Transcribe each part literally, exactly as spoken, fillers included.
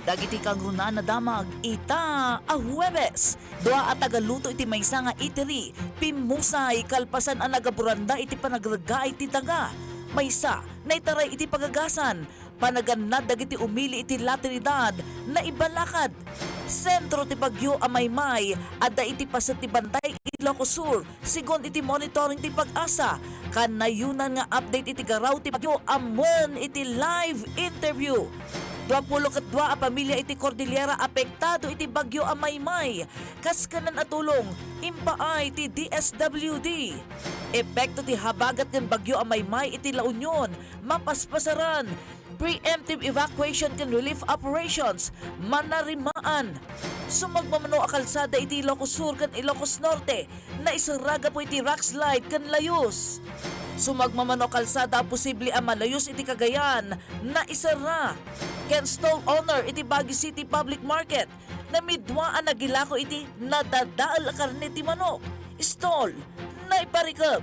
Dagiti kangrunaan a damag ita a Huwebes, dua a tagaluto iti maysa nga eatery pimmusay kalpasan a nagaburanda iti panagreggaay ti daga. Maysa, naitaray iti pagagasan, panagannad dagiti umili iti La Trinidad, naibalakad. Sentro ti bagyo a Maymay, adda iti paset ti Bantay, Ilocos Sur, segun iti monitoring ti PAGASA. Kanayonan nga update iti garaw ti bagyo ammon iti live interview. Duapulo ket dua a pamilya iti Cordillera apektado iti bagyo a Maymay. Kas ken a tulong, impaay ti D S W D. Epekto ti habagat ken bagyo a Maymay iti La Union, mapaspasaran. Preemptive evacuation ken relief operations, manarimaan. Sumagmamano a kalsada iti Ilocos Sur ken Ilocos Norte, naisarra gapu iti rockslide ken layus. Sumagmamano a kalsada a posible a malayus iti Cagayan, naisarra. Ken stall owner iti Baguio City Public Market, namidua a nagilako iti nadadael a karne ti manok. Stall, naiparikep.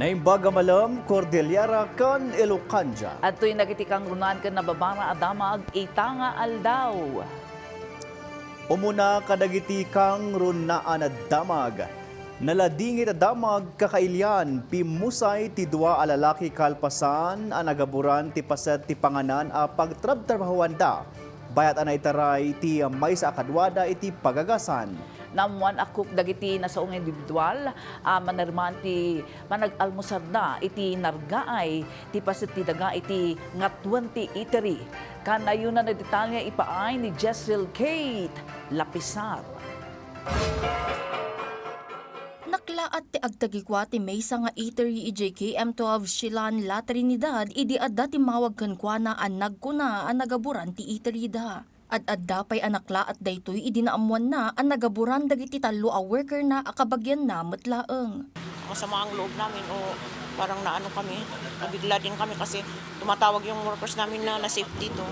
Naimbag a malem, Cordillera ken Ilocandia. Adtoy dagiti kangrunaan ken nababara a damag ita nga aldaw. Umuna kadagiti kangrunaan a damag. Naladingit a damag kakailian, pimmusay ti dua a lalaki kalpasan a nagaburan ti paset ti panganan a pagtrabtrabahuanda. Bayat a naitaray ti maysa a kaduada iti pagagasan. Naammoan a cook dagiti nasao nga individual a manarimaan ti panag-almusarda iti nargaay ti paset ti daga iti Nga Twenty Eatery. Kanayonan a detalye ipaay ni Jezreel Kate Lapisar. Naklaat ti agtagikua ti maysa nga eatery idiay K M twelve Silan, La Trinidad, idi adda timmawag kenkuana a nagkuna a nagaburan ti eatery da. Ad-adda pay a naklaat daytoy idi naammoanna a nagaburan dagiti tallo a workerna a kabagianna met laeng. Masama ang loob namin o parang naano kami, nabigla din kami kasi tumatawag yung workers namin na na-safe dito.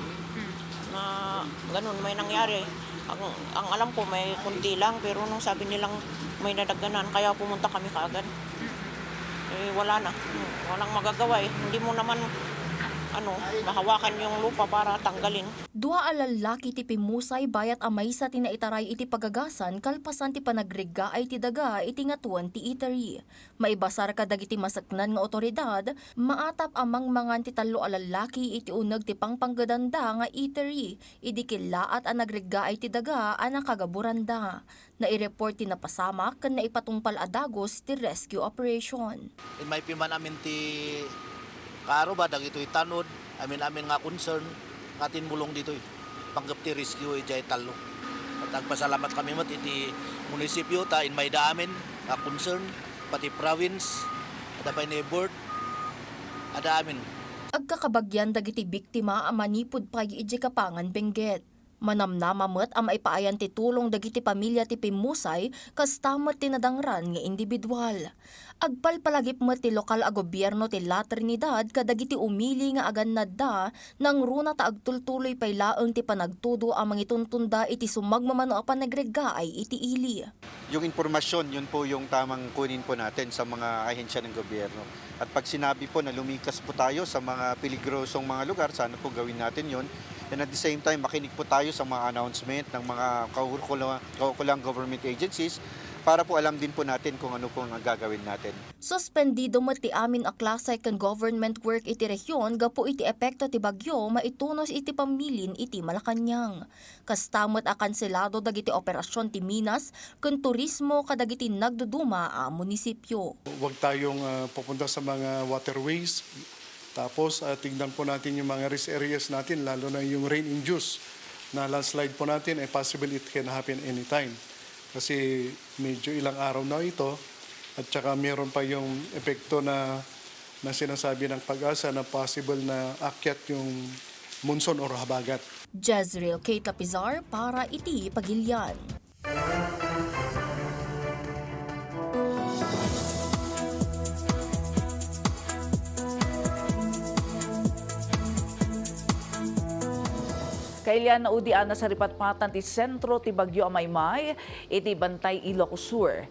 Na ganun, may nangyari. Ang, ang alam ko, may kunti lang, pero nung sabi nilang may nadaganan, kaya pumunta kami kaagad. Eh, wala na. Walang magagawa eh. Hindi mo naman, ano, mahawakan yung lupa para tanggalin. Dua a lallaki ti pimmusay bayat a maysa ti naitaray iti pagagasan kalpasan ti panagreggaay ti daga iti Nga Twenty Eatery. Maibasar kadagiti maseknan nga awtoridad, maatap a mangmangan ti tallo a lallaki iti uneg ti pangpanggedanda nga eatery idi kellaat a nagreggaay ti daga a nakagaburanda. Naireport ti napasamak ken naipatungpal a dagus ti rescue operation. Immay piman amin ti kaaro ba dagitoy tanod, amin-amin nga concern nga timmulong ditoy. Panggep ti rescue idiay tallo. At nagpasalamat kami met iti munisipyo ta immayda amin nga concern, pati province, adda pay ni board, adda amin. Agkakabagian dagiti biktima a manipud pay idiay Kapangan, Benguet. Manamnama met a maipaayan ti tulong dagiti pamilya ti pimmusay, kasta met ti nadangran nga individual. Agpalpalagip met ti lokal a gobierno ti La Trinidad kadagiti umili nga agannadda, nangruna ta agtultuloy pay laeng ti panagtudo a mangituntunda iti sumagmamano a panagreggaay iti ili. Yung impormasyon, yun po yung tamang kunin po natin sa mga ahensya ng gobyerno. At pag sinabi po na lumikas po tayo sa mga peligrosong mga lugar, sana po gawin natin yun. And at the same time, makinig po tayo sa mga announcement ng mga kaukula-, kaukulang government agencies para po alam din po natin kung ano po ang gagawin natin. Suspendido met ti amin a klase ken government work iti rehiyon gapu iti epekto ti bagyo maitunos iti pamilin iti Malacañang. Kasta met a kanselado dagiti operasion ti minas ken turismo kadagiti nagduduma a munisipio. Huwag tayong, ah, pupunta sa mga waterways. Tapos, ah, tignan po natin yung mga risk areas natin, lalo na yung rain-induced na landslide po natin, eh, possible it can happen anytime. Kasi medyo ilang araw na ito, At saka meron pa yung epekto na, na sinasabi ng PAGASA na possible na akyat yung monsoon or habagat. Jezreel Kate Lapizar para iti Pagilian. Kailian, naudian a saripatpatan ti sentro ti Bagyo a Maymay iti Bantay, Ilocos Sur.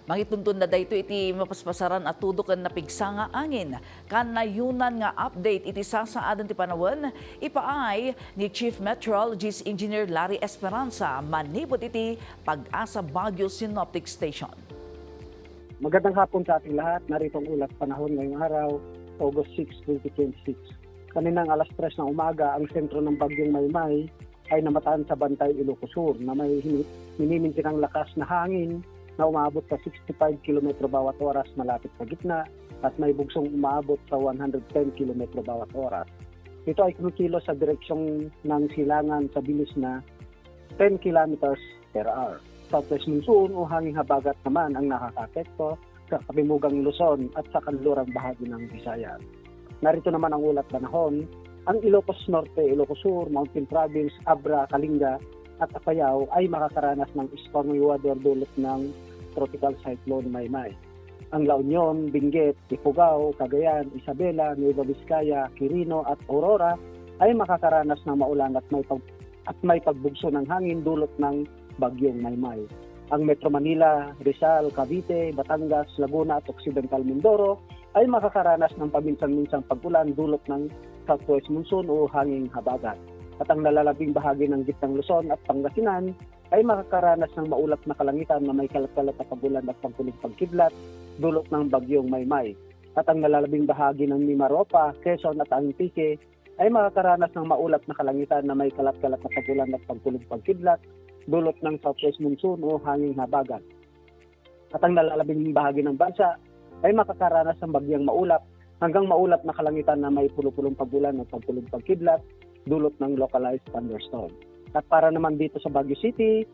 Mangitunton na daytoy iti mapaspasaran a tudo ken napigsa nga angin. Kanayonan nga update iti sasaaden ti panawen, ipaay ni Chief Meteorologist Engineer Larry Esperanza manipud iti PAGASA Baguio Synoptic Station. Magandang hapon sa ating lahat. Narito ang ulat panahon ngayong araw, August six, twenty twenty-six. Kaninang alas tres ng umaga, ang sentro ng Bagyong Maymay ay namataan sa Bantay, Ilocos Sur, na may hini-, minimintinang lakas na hangin na umabot sa sixty-five kilometro bawat oras malapit sa gitna at may bugsong umaabot sa one hundred ten kilometro bawat oras. Ito ay kumikilos sa direksyon ng silangan sa bilis na ten kilometers per hour. Southwest monsoon o hanging habagat naman ang nakakaapekto sa kabimugang Luzon at sa kanlurang bahagi ng Visayas. Narito naman ang ulat panahon. Ang Ilocos Norte, Ilocos Sur, Mountain Province, Abra, Kalinga, at Apayao ay makakaranas ng stormy weather dulot ng Tropical Cyclone Maymay. Ang La Union, Benguet, Ifugao, Cagayan, Isabela, Nueva Vizcaya, Quirino, at Aurora ay makakaranas ng maulan at may pag-, at may pagbugso ng hangin dulot ng Bagyong Maymay. Ang Metro Manila, Rizal, Cavite, Batangas, Laguna at Occidental Mindoro ay makakaranas ng paminsan-minsang pag-ulan dulot ng southwest monsoon o hanging habagat. At ang nalalabing bahagi ng Gitnang Luzon at Pangasinan ay makakaranas ng maulap na kalangitan na may kalat-kalat na pag-ulan at pagkulog-pagkidlat dulot ng Bagyong Maymay. At ang nalalabing bahagi ng Mimaropa, Quezon at Antique ay makakaranas ng maulap na kalangitan na may kalat-kalat na pag-ulan at pagkulog-pagkidlat dulot ng southwest monsoon o hanging habagat. At ang nalalabing bahagi ng bansa ay makakaranas ng bagyang maulap hanggang maulap na kalangitan na may pulo-pulong pag-ulan o pagkulog-pagkidlat dulot ng localized thunderstorm. At para naman dito sa Baguio City,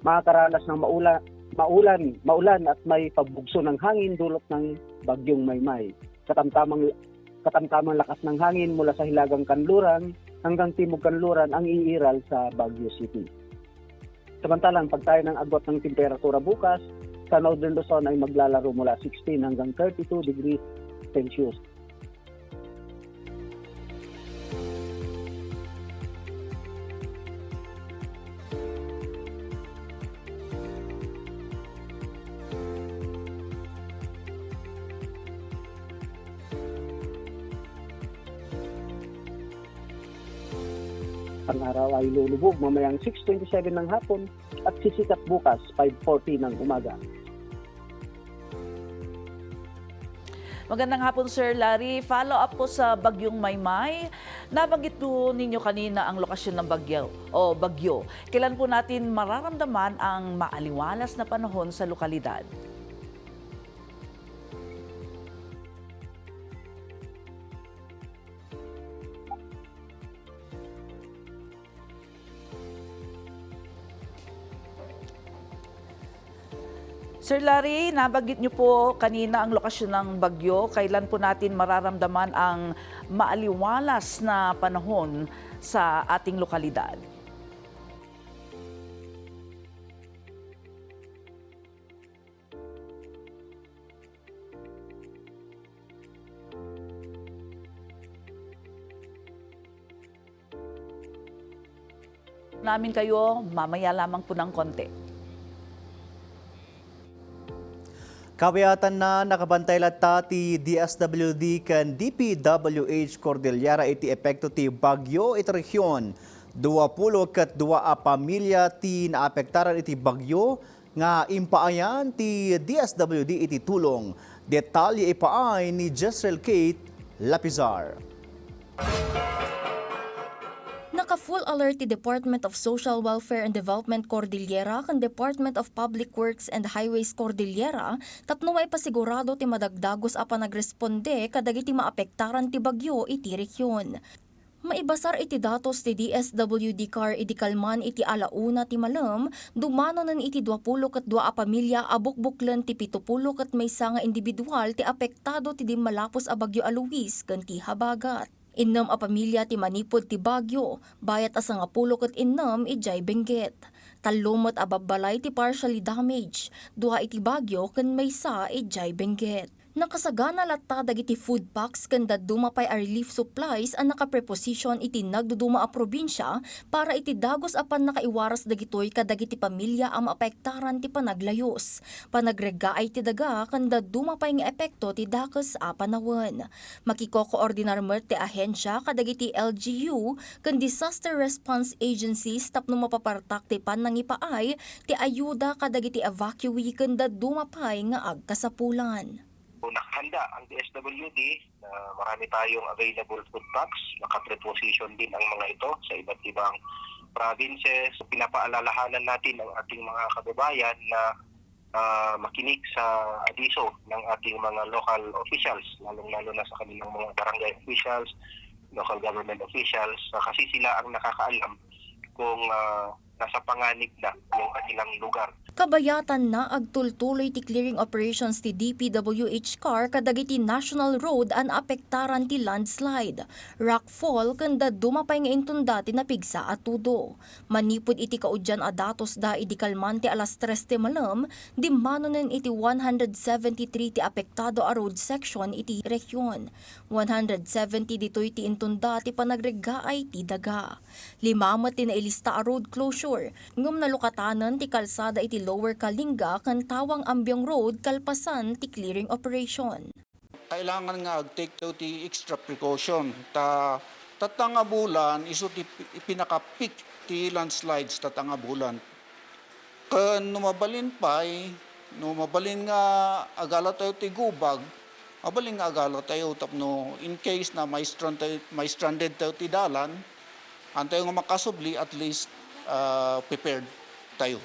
makakaranas ng maula-, maulan, maulan at may pagbugso ng hangin dulot ng Bagyong Maymay. Katamtamang, katamtamang lakas ng hangin mula sa hilagang kanluran hanggang timog kanluran ang iiral sa Baguio City. Samantalang pagtayo ng agwat ng temperatura bukas, sa Northern Luzon ay maglalaro mula sixteen hanggang thirty-two degrees Celsius. Ang araw ay lulubog mamayang six twenty-seven ng hapon at sisikat bukas five forty ng umaga. Magandang hapon, Sir Larry. Follow up po sa Bagyong Maymay. Nabanggit po ninyo kanina ang lokasyon ng bagyo o bagyo. Kailan po natin mararamdaman ang maaliwalas na panahon sa lokalidad? Sir Larry, nabanggit niyo po kanina ang lokasyon ng bagyo. Kailan po natin mararamdaman ang maaliwalas na panahon sa ating lokalidad? Namin kayo mamaya lamang po ng konti. Kawiatan na, nakabantay latta ti D S W D ken D P W H Cordillera iti epekto ti bagyo iti rehiyon. Dua pulo ket dua a pamilya ti naapektaran iti bagyo nga impaayan ti D S W D iti tulong. Detalye ipaay ni Jezreel Kate Lapizar. Naka-full alert ti Department of Social Welfare and Development Cordillera ken Department of Public Works and Highways Cordillera tapno maipasigurado ti madagdagus a panagresponde kadagiti maapektaran ti bagyo iti rehiyon. Maibasar iti datos ti D S W D CAR idi kalman iti ala una ti malem, dumanonen iti duapulo ket dua a pamilia a bukbuklen ti pitupulo ket maysa nga individual ti apektado ti dimmalapos a bagyo a Luis ken ti habagat. Innem a pamilia ti manipud ti bagyo, bayat a sangapulo ket innem idiay Benguet. Tallo met a babbalay ti partially damaged, dua iti bagyo ken maysa idiay Benguet. Nakasagana latta dagiti food packs ken dadduma pay a relief supplies a nakapreposition iti nagduduma a probinsia para iti dagus a pannakaiwaras dagitoy kadagiti pamilia a maapektaran ti panaglayus, panagreggaay ti daga ken dadduma pay nga epekto ti dakes a panawen. Makikokoordinar met ti ahensia kadagiti L G U ken disaster response agencies tapno mapapartak ti pannangipaay ti ayuda kadagiti evacuee ken dadduma pay nga agkasapulan. Nakahanda ang D S W D na marami tayong available food packs, nakapreposition din ang mga ito sa iba't ibang provinces. Pinapaalalahanan natin ang ating mga kababayan na, ah, makinig sa abiso ng ating mga local officials, lalong-lalo na sa kanilang mga barangay officials, local government officials, ah, kasi sila ang nakakaalam kung, ah, nasa panganib na yung kanilang lugar. Kabayatanna, agtultuloy ti clearing operations ti D P W H CAR kadagiti national road a naapektaran ti landslide, rockfall, ken dadduma pay nga intunda ti napigsa a tudo. Manipud iti kaudian a datosda idi kalman ti alas tres ti malem, dimmanonen iti one hundred seventy-three ti apektado a road section iti rehion. One hundred seventy ditoy ti intunda ti panagreggaay ti daga. Lima met ti nailista a road closure, ngem nalukatanen ti kalsada iti Lower Kalinga ken Tawang Ambiong Road kalpasan ti clearing operation. Kailangan nga agtake tayo ti extra precaution ta tatta nga bulan isu ti pi-, pinaka-peak ti landslides tatta nga bulan. Ken no mabalin pay, no mabalin nga agala tayo ti gubag, mabalin nga agala tayo tapno in case na ma-strand tayo, ma-stranded tayo ti dalan, antayo nga makasubli, at least, ah, prepared tayo.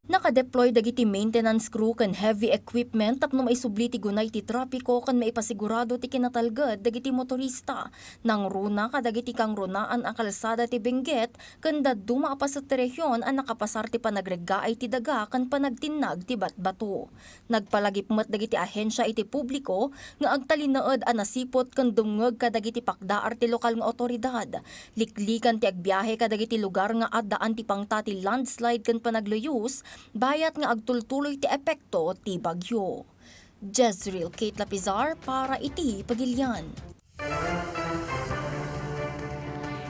Nakadeploy dagiti maintenance crew ken heavy equipment tapno maisubli ti gunay ti trapiko ken maipasigurado ti kinatalged dagiti motorista. Nangruna kadagiti kangrunaan a kalsada ti Benguet ken dadduma a paset ti rehion a nakapasar ti panagreggaay ti daga ken panagtinnag ti batbato. Nagpalagip met dagiti ahensia iti publiko nga agtalinaed a nasiput ken dumngeg kadagiti pakdaar ti lokal nga awtoridad. Liklikan ti agbiahe kadagiti lugar nga addaan ti pangta ti landslide ken panaglayus, bayat nga agtultuloy ti epekto ti bagyo. Jezreel Kate Lapizar para iti Pagilian.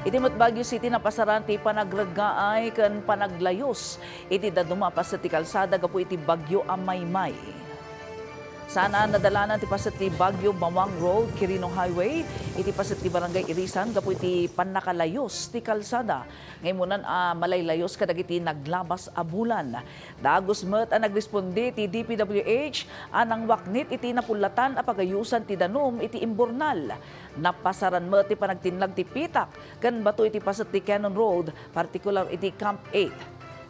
Iti met Baguio City, napasaran ti panagreggaay ken panaglayus iti dadduma a paset ti kalsada gapu iti bagyo a Maymay. Saan a nadalanan ti paset ti Baguio Bawang Road, Quirino Highway, iti paset ti Barangay Irisan gapu iti pannakalayus ti kalsada nga immunan a malaylayus kadagiti naglabas a bulan. Dagus met a nagresponde ti D P W H a nangwaknit iti napullatan a pagayusan ti danum iti imburnal. Napasaran met ti panagtinnag ti pitak ken bato iti paset ti Cannon Road, partikular iti Camp eight.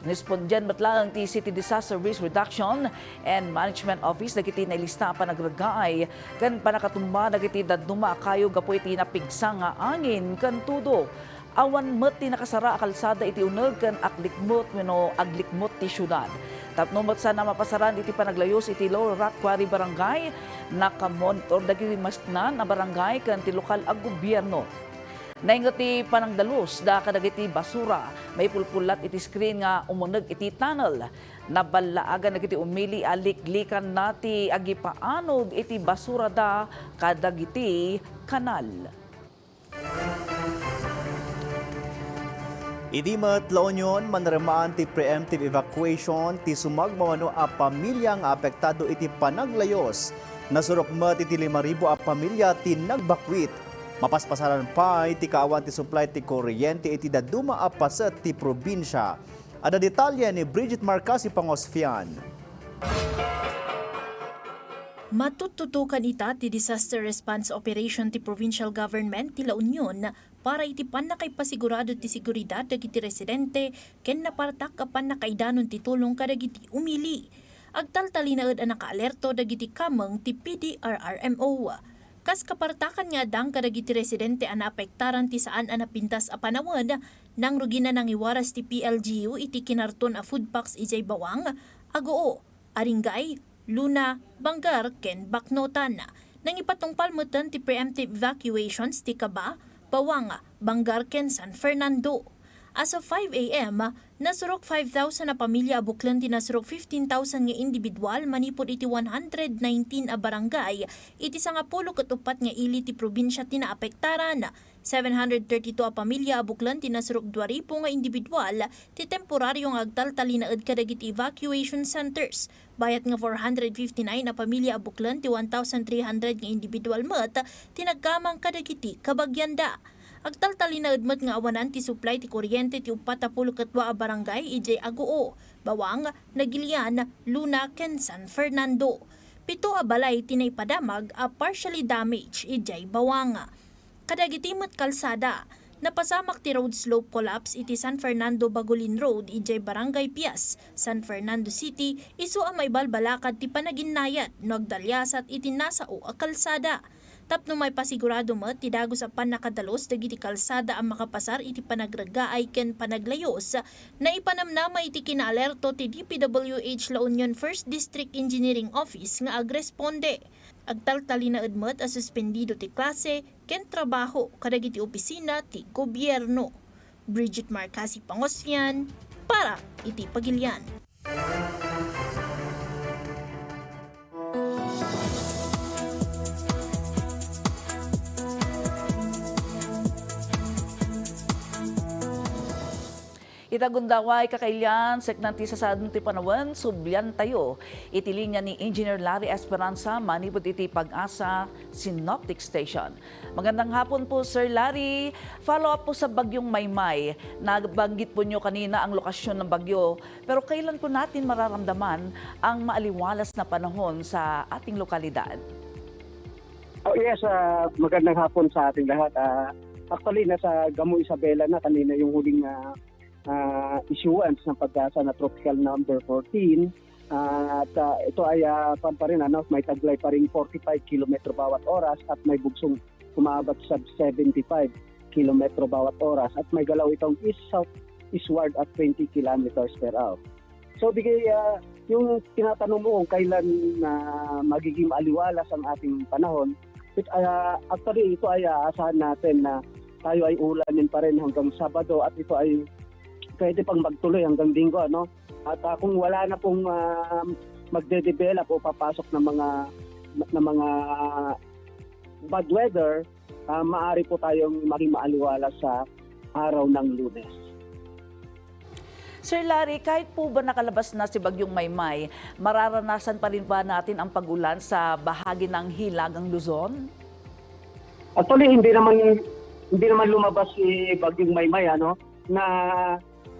Nirespondian met laeng ti City Disaster Risk Reduction and Management Office dagiti nailista a panagreggaay ken pannakatumba dagiti dadduma a kayo gapu iti napigsa nga angin ken tudo. Awan met ti nakasara a kalsada iti uneg ken aglikmut wenno aglikmut ti siudad. Tapno met saan a mapasaran iti panaglayus iti Lower Rock Quarry Barangay, nakamonitor dagiti maseknan a barangay ken ti lokal a gobierno. Nainget ti panangdalus da kadagiti basura, maipulpullat iti screen nga umuneg iti tunnel. Naballaagan dagiti umili a liklikanna ti agipaanog iti basura da kadagiti kanal. Idi met La Union, manremaan ti preemptive evacuation ti sumagmamano a pamilya nga apektado iti panaglayos. Nasurok met iti lima ribu a pamilya ti nagbakwit. Mapaspasaran pay ti kaawan ti supply ti kuryente iti dadduma a paset ti probinsia. Adda detalye ni Bridget Marcasi Pangosfian. Matuttutokan ita ti disaster response operation ti provincial government ti La Union para iti pannakaipasigurado ti seguridad dagiti residente ken napartak a pannakaidanon ti tulong kadagiti umili. Agtaltalinaed a nakaalerto dagiti kameng ti P D R R M O. Kas kapartakan nga addang kadagiti residente a naapektaran ti saan a napintas a panawen, nangrugina nangiwaras ti P L G U iti kinarton a food packs idiay Bawang, Agoo, Aringay, Luna, Bangar, ken Baknotan. Nangipatungpal metten ti preemptive evacuations ti Kaba, Bawang, Bangar, ken San Fernando. As of five A M, nasurok five thousand a pamilya a buklen ti nasurok fifteen thousand nga individual manipud iti one hundred nineteen a barangay iti sangapulo ket uppat nga ili ti probinsia ti naapektaran. Seven hundred thirty-two a pamilya a buklen ti nasurok dua ribu nga individual ti temporario nga agtaltalinaed kadagiti evacuation centers. Bayat nga four hundred fifty-nine a pamilya a buklen ti one thousand three hundred nga individual met ti nagkamang kadagiti kabagianda. Agtaltalinaed met nga awanan ti supply ti kuryente ti uppat a pulo ket dua a barangay idiay Agoo, Bawang, Nagilian, Luna, ken San Fernando. Pito a balay ti naipadamag a partially damaged idiay Bawang. Kadagiti met kalsada, napasamak ti road slope collapse iti San Fernando Bagulin Road idiay Barangay Pias, San Fernando City, isu a maibalbalakad ti panaginnayat no agdaliasat iti nasao a kalsada. Tapno maipasigurado met ti dagus a pannakadalus dagiti kalsada a makapasar iti panagragaay ken panaglayus, naipanamnama iti kinaalerto ti D P W H La Union First District Engineering Office nga agresponde. Agtaltalinaed met a suspendido ti klase ken trabaho kadagiti opisina ti gobierno. Bridget Marcasi Pangosfian para iti Pagilian. Ita gundaway, kakailian, seknan ti sasadun ti panawen, subliantayo iti linia ni Engineer Larry Esperanza manipud iti PAGASA Synoptic Station. Magandang hapon po, Sir Larry. Follow up po sa Bagyong Maymay. Nabanggit po nyo kanina ang lokasyon ng bagyo, pero kailan po natin mararamdaman ang maaliwalas na panahon sa ating lokalidad? Oh, yes, ah, magandang hapon sa ating lahat. Ah, actually, nasa Gamo Isabela na kanina yung huling, ah, ah, issuance ng PAGASA na Tropical Number fourteen. Ah, at, ah, ito ay, ah, kwan pa rin, ano, may taglay pa rin forty-five kilometro bawat oras at may bugsong umaabot sa seventy-five kilometro bawat oras at may galaw itong east-south eastward at twenty kilometers per hour. So, di kaya, ah, yung tinatanong mo kung kailan na magiging maaliwalas ang ating panahon, it, ah, actually, ito ay aasahan natin na tayo ay ulanin pa rin hanggang Sabado at ito ay pwede pang magtuloy hanggang Linggo, ano? At, ah, kung wala na pong, ah, magde-develop o papasok na mga, na mga bad weather, ah, maaari po tayong maging maaliwala sa araw ng Lunes. Sir Larry, kahit po ba nakalabas na si Bagyong Maymay, mararanasan pa rin ba natin ang pag-ulan sa bahagi ng Hilagang Luzon? Actually, hindi naman, hindi naman lumabas si Bagyong Maymay, ano, na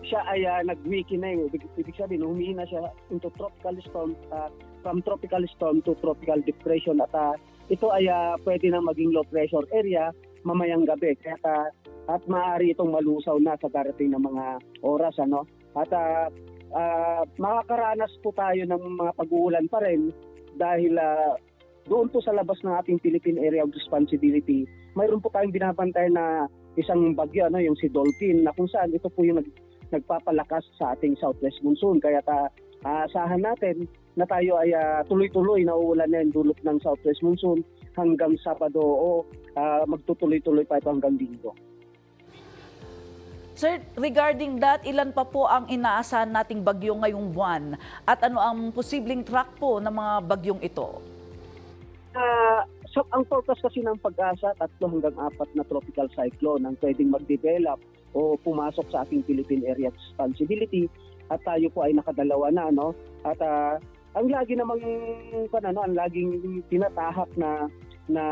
siya ay, ah, nag-weaken na, eh. Ibig, ibig sabihin, humina siya into tropical storm, ah, from tropical storm to tropical depression at, ah, ito ay, ah, pwede na maging low pressure area mamayang gabi. Kaya ka, at maaari itong malusaw na sa darating na mga oras, ano. At, ah, ah, makakaranas po tayo ng mga pag-uulan pa rin dahil, ah, doon po sa labas ng ating Philippine Area of Responsibility, mayroon po tayong binabantayan na isang bagyo, ano, yung si Dolphin, na kung saan ito po yung nag-, nagpapalakas sa ating southwest monsoon. Kaya ta-, aasahan natin na tayo ay, ah, tuloy-tuloy na uulan na yung dulot ng southwest monsoon hanggang Sabado o, ah, magtutuloy-tuloy pa ito hanggang Linggo. Sir, regarding that, ilan pa po ang inaasahan nating bagyo ngayong buwan? At ano ang posibleng track po ng mga bagyong ito? Ah, so, ang forecast kasi ng PAGASA, tatlo hanggang apat na tropical cyclone ang pwedeng mag-develop o pumasok sa ating Philippine Area of Responsibility. At tayo po ay nakadalawa na, no? At, ah, ang lagi namang, kan-, ano, ang laging tinatahak na, na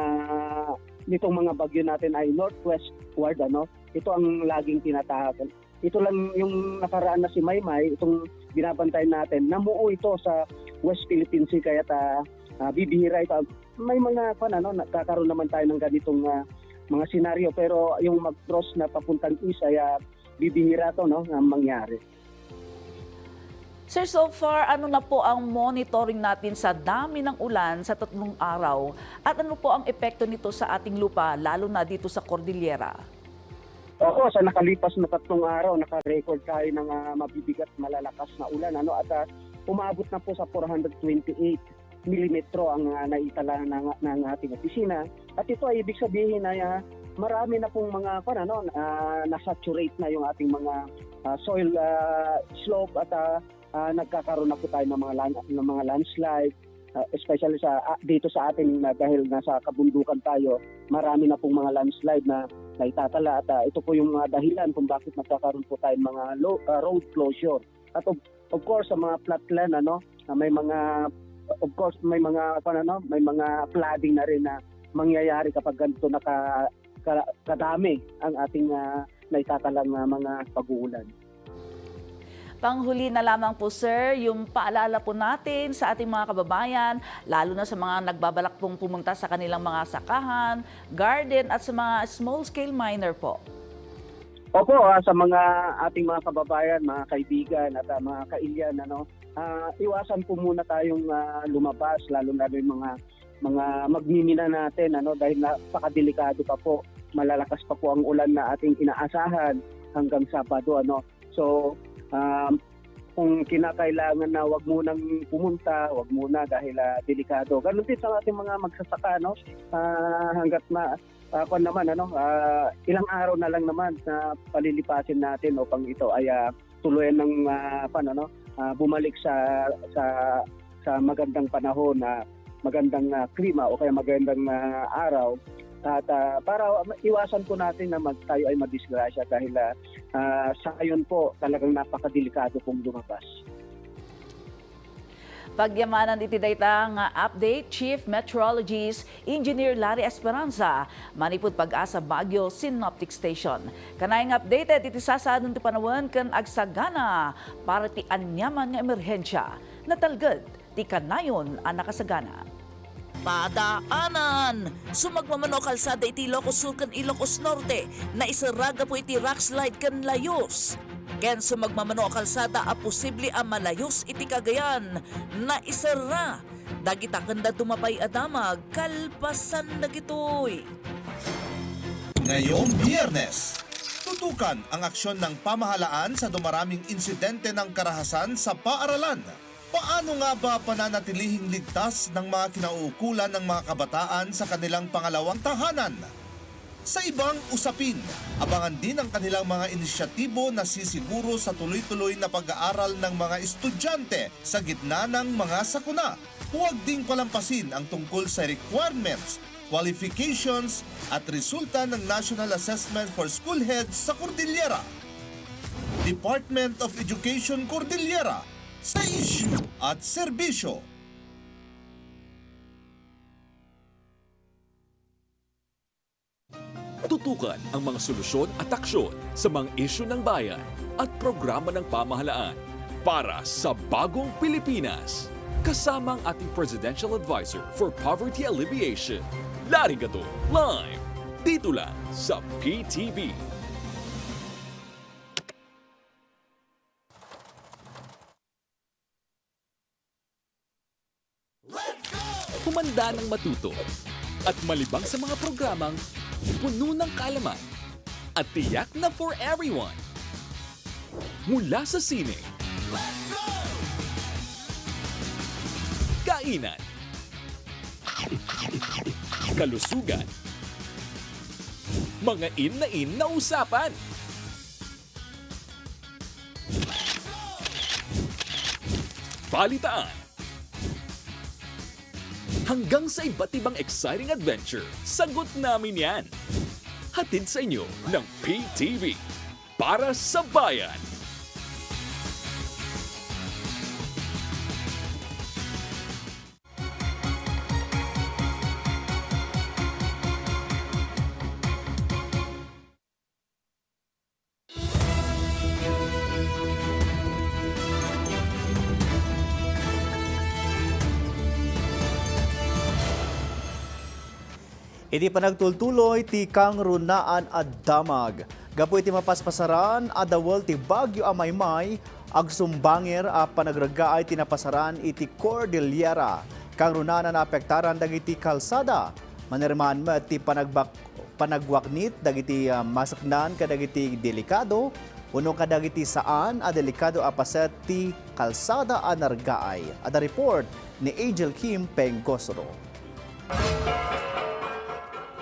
nitong mga bagyo natin ay northwestward, ano? Ito ang laging tinatahak. Ito lang yung nakaraan na si Maymay, itong binabantayan natin, namuo ito sa West Philippine Sea, kaya ta, ah, bibihira ito. May mga, kan-, ano, nagkakaroon naman tayo ng ganitong, ah, mga senaryo, pero yung mag-cross na papuntang east ay, ah, bibihira to, no, na mangyari. Sir, so far, ano na po ang monitoring natin sa dami ng ulan sa tatlong araw? At ano po ang epekto nito sa ating lupa, lalo na dito sa Cordillera? Oo, sa nakalipas na tatlong araw, naka-record tayo ng, ah, mabibigat, malalakas na ulan, ano, at, ah, umabot na po sa four hundred twenty-eight milimetro ang, ah, naitala ng, ng ating opisina. At ito ay ibig sabihin na, ah, marami na pong mga, kwan, ano, ah, nasaturate na yung ating mga, ah, soil, ah, slope at, ah, ah, nagkakaroon na po tayo ng mga lan-, ng mga landslide, ah, especially sa, ah, dito sa atin na dahil nasa kabundukan tayo, marami na pong mga landslide na naitatala at, ah, ito po yung mga dahilan kung bakit nagkakaroon po tayo ng mga lo-, ah, road closure. At of, of course, sa mga flatland, ano, ah, may mga, of course, may mga, kwan, ano, may mga flooding na rin na mangyayari kapag ganito na ka-, ka-, kadami ang ating, ah, naitatalang, ah, mga pag-uulan. Panghuli na lamang po, sir, yung paalala po natin sa ating mga kababayan, lalo na sa mga nagbabalak pong pumunta sa kanilang mga sakahan, garden, at sa mga small-scale miner po. Opo, ah, sa mga ating mga kababayan, mga kaibigan, at, ah, mga kailian, ano, ah, iwasan po muna tayong, ah, lumabas, lalo na yung mga, mga magmimina natin, ano, dahil napakadelikado pa po. Malalakas pa po ang ulan na ating inaasahan hanggang Sabado, ano. So, um, kung kinakailangan na, wag munang pumunta, wag muna dahil, ah, delikado. Ganun din sa ating mga magsasaka, no? Ah, hanggat ma-, ah, kwan naman, ano, ah, ilang araw na lang naman na palilipasin natin upang ito ay, ah, tuluyan ng, ah, kwan, ano, ah, bumalik sa, sa, sa magandang panahon na magandang, ah, klima o kaya magandang, ah, araw. At, ah, para ma-, iwasan po natin na mag-, tayo ay madisgrasya dahil, ah, ah, sa ngayon po talagang napakadelikado pong lumabas. Pagyamanan iti dayta nga update, Chief Meteorologist Engineer Larry Esperanza, manipud PAGASA Baguio Synoptic Station. Kanayon nga updated iti sasaadon ti panawen ken agsagana para ti aniaman nga emerhensia. Natalged ti kanayon a nakasagana. Padaanan! Sumagmamano a kalsada iti Ilocos Sur ken Ilocos Norte, naiserra gapu iti rockslide ken layus. Ken sumagmamano a kalsada a posible a malayus iti Cagayan, naiserra. Dagita ken dadduma pay a damag kalpasan dagitoy. Ngayong Biyernes, tutukan ang aksyon ng pamahalaan sa dumaraming insidente ng karahasan sa paaralan. Paano nga ba pananatilihing ligtas ng mga kinauukulan ng mga kabataan sa kanilang pangalawang tahanan? Sa ibang usapin, abangan din ang kanilang mga inisyatibo na sisiguro sa tuloy-tuloy na pag-aaral ng mga estudyante sa gitna ng mga sakuna. Huwag ding palampasin ang tungkol sa requirements, qualifications, at resulta ng National Assessment for School Heads sa Cordillera. Department of Education Cordillera, sa isyu at serbisyo. Tutukan ang mga solusyon at aksyon sa mga isyu ng bayan at programa ng pamahalaan para sa bagong Pilipinas. Kasama ang ating Presidential Advisor for Poverty Alleviation, Larry Gadon, live dito lang sa P T V. Humanda ng matuto at malibang sa mga programang puno ng kaalaman at tiyak na for everyone. Mula sa sine, kainan, kalusugan, mga in na in na usapan, balitaan, hanggang sa iba't ibang exciting adventure, sagot namin yan. Hatid sa inyo ng P T V para sa bayan. Iti panagtultuloy ti kangrunaan a damag, Gapu iti mapaspasaran a dawel ti Bagyo a Maymay, agsumbanger a panagreggaay ti napasaran iti Cordillera. Kangrunaan a naapektaran dagiti kalsada. Manirmaan met ti panagbak-, panagwaknit dagiti, ah, masaknan kadagiti delikado wenno kadagiti saan a delikado a paset ti kalsada a nareggaay. Adda report ni Angel Kim Pengosro.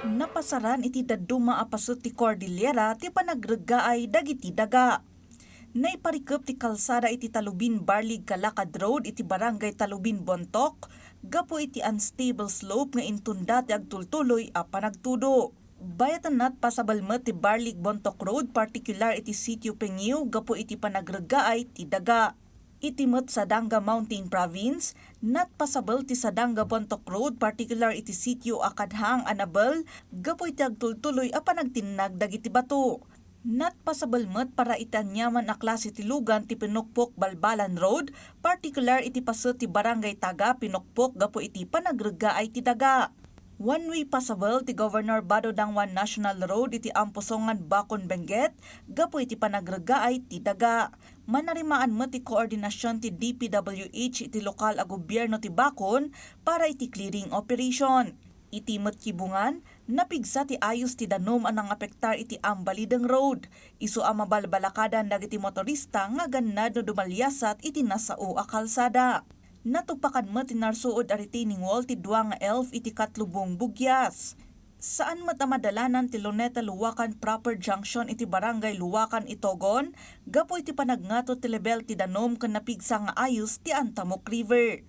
Napasaran iti dadduma a paset ti Cordillera ti panagreggaay dagiti daga. Naiparikep ti kalsada iti Talubin-Barlig Calacad Road iti Barangay Talubin, Bontoc, gapu iti unstable slope nga intunda ti agtultuloy a panagtudo. Bayatenna, pasabel met ti Barlig-Bontoc Road, partikular iti Sitio Pengiw, gapu iti panagreggaay ti daga. Iti met Sadanga Mountain Province, natpasabel ti Sadanga-Bontoc Road, partikular iti Sitio Acadhang, Anabel, gapu iti agtultuloy a panagtinnag dagiti bato. Natpasabel met para iti aniaman a klase ti lugan ti Pinukpok-Balbalan Road, partikular iti paset ti Barangay Taga Pinukpok, gapu iti panagreggaay ti daga. One-way pasabel ti Governor Bato Dangwan National Road iti Ampusongan, Bacon, Benguet, gapu iti panagreggaay ti daga. Manarimaan met ti koordinasion ti D P W H iti lokal a gobierno ti Bacon para iti clearing operation. Iti met Kibungan, napigsa ti ayos ti danum a nangapektar iti Ambalideng Road, isu a mabalbalakadan dagiti motorista nga agannad no dumaliasat iti nasao a kalsada. Natupakan met ti narsuod a retaining wall ti dua nga elf iti Katlubong Buguias. Saan met a madalanan ti Luneta-Luwakan proper junction iti Barangay Luwakan, Itogon, gapu iti panagngato ti lebel ti danum ken napigsa nga ayos ti Antamoc River.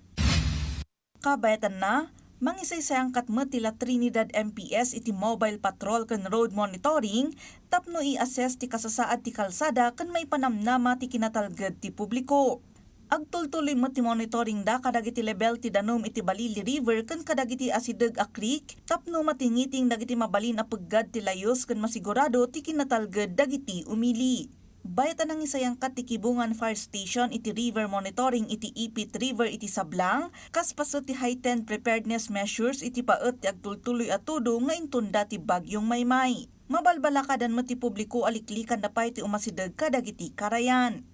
Kabayatanna, mangisaysayangkat met ti La Trinidad M P S iti mobile patrol ken road monitoring tapno i-assess ti kasasaad ti kalsada ken maipanamnama ti kinatalged ti publiko. Agtultuloy met ti monitoringda kadagiti lebel ti danum iti Balili River ken kadagiti asideg a creek tapno matingiting dagiti mabalin a peggad ti layus ken masigurado ti kinatalged dagiti umili. Bayat a nangisayangkat ti Kibungan Fire Station iti river monitoring iti Ipit River iti Sablang, kas paset ti heightened preparedness measures iti paet ti agtultuloy a tudo nga intunda ti Bagyong Maymay. Mabalbalakadan met ti publiko a liklikan da pay ti umasideg kadagiti karayan.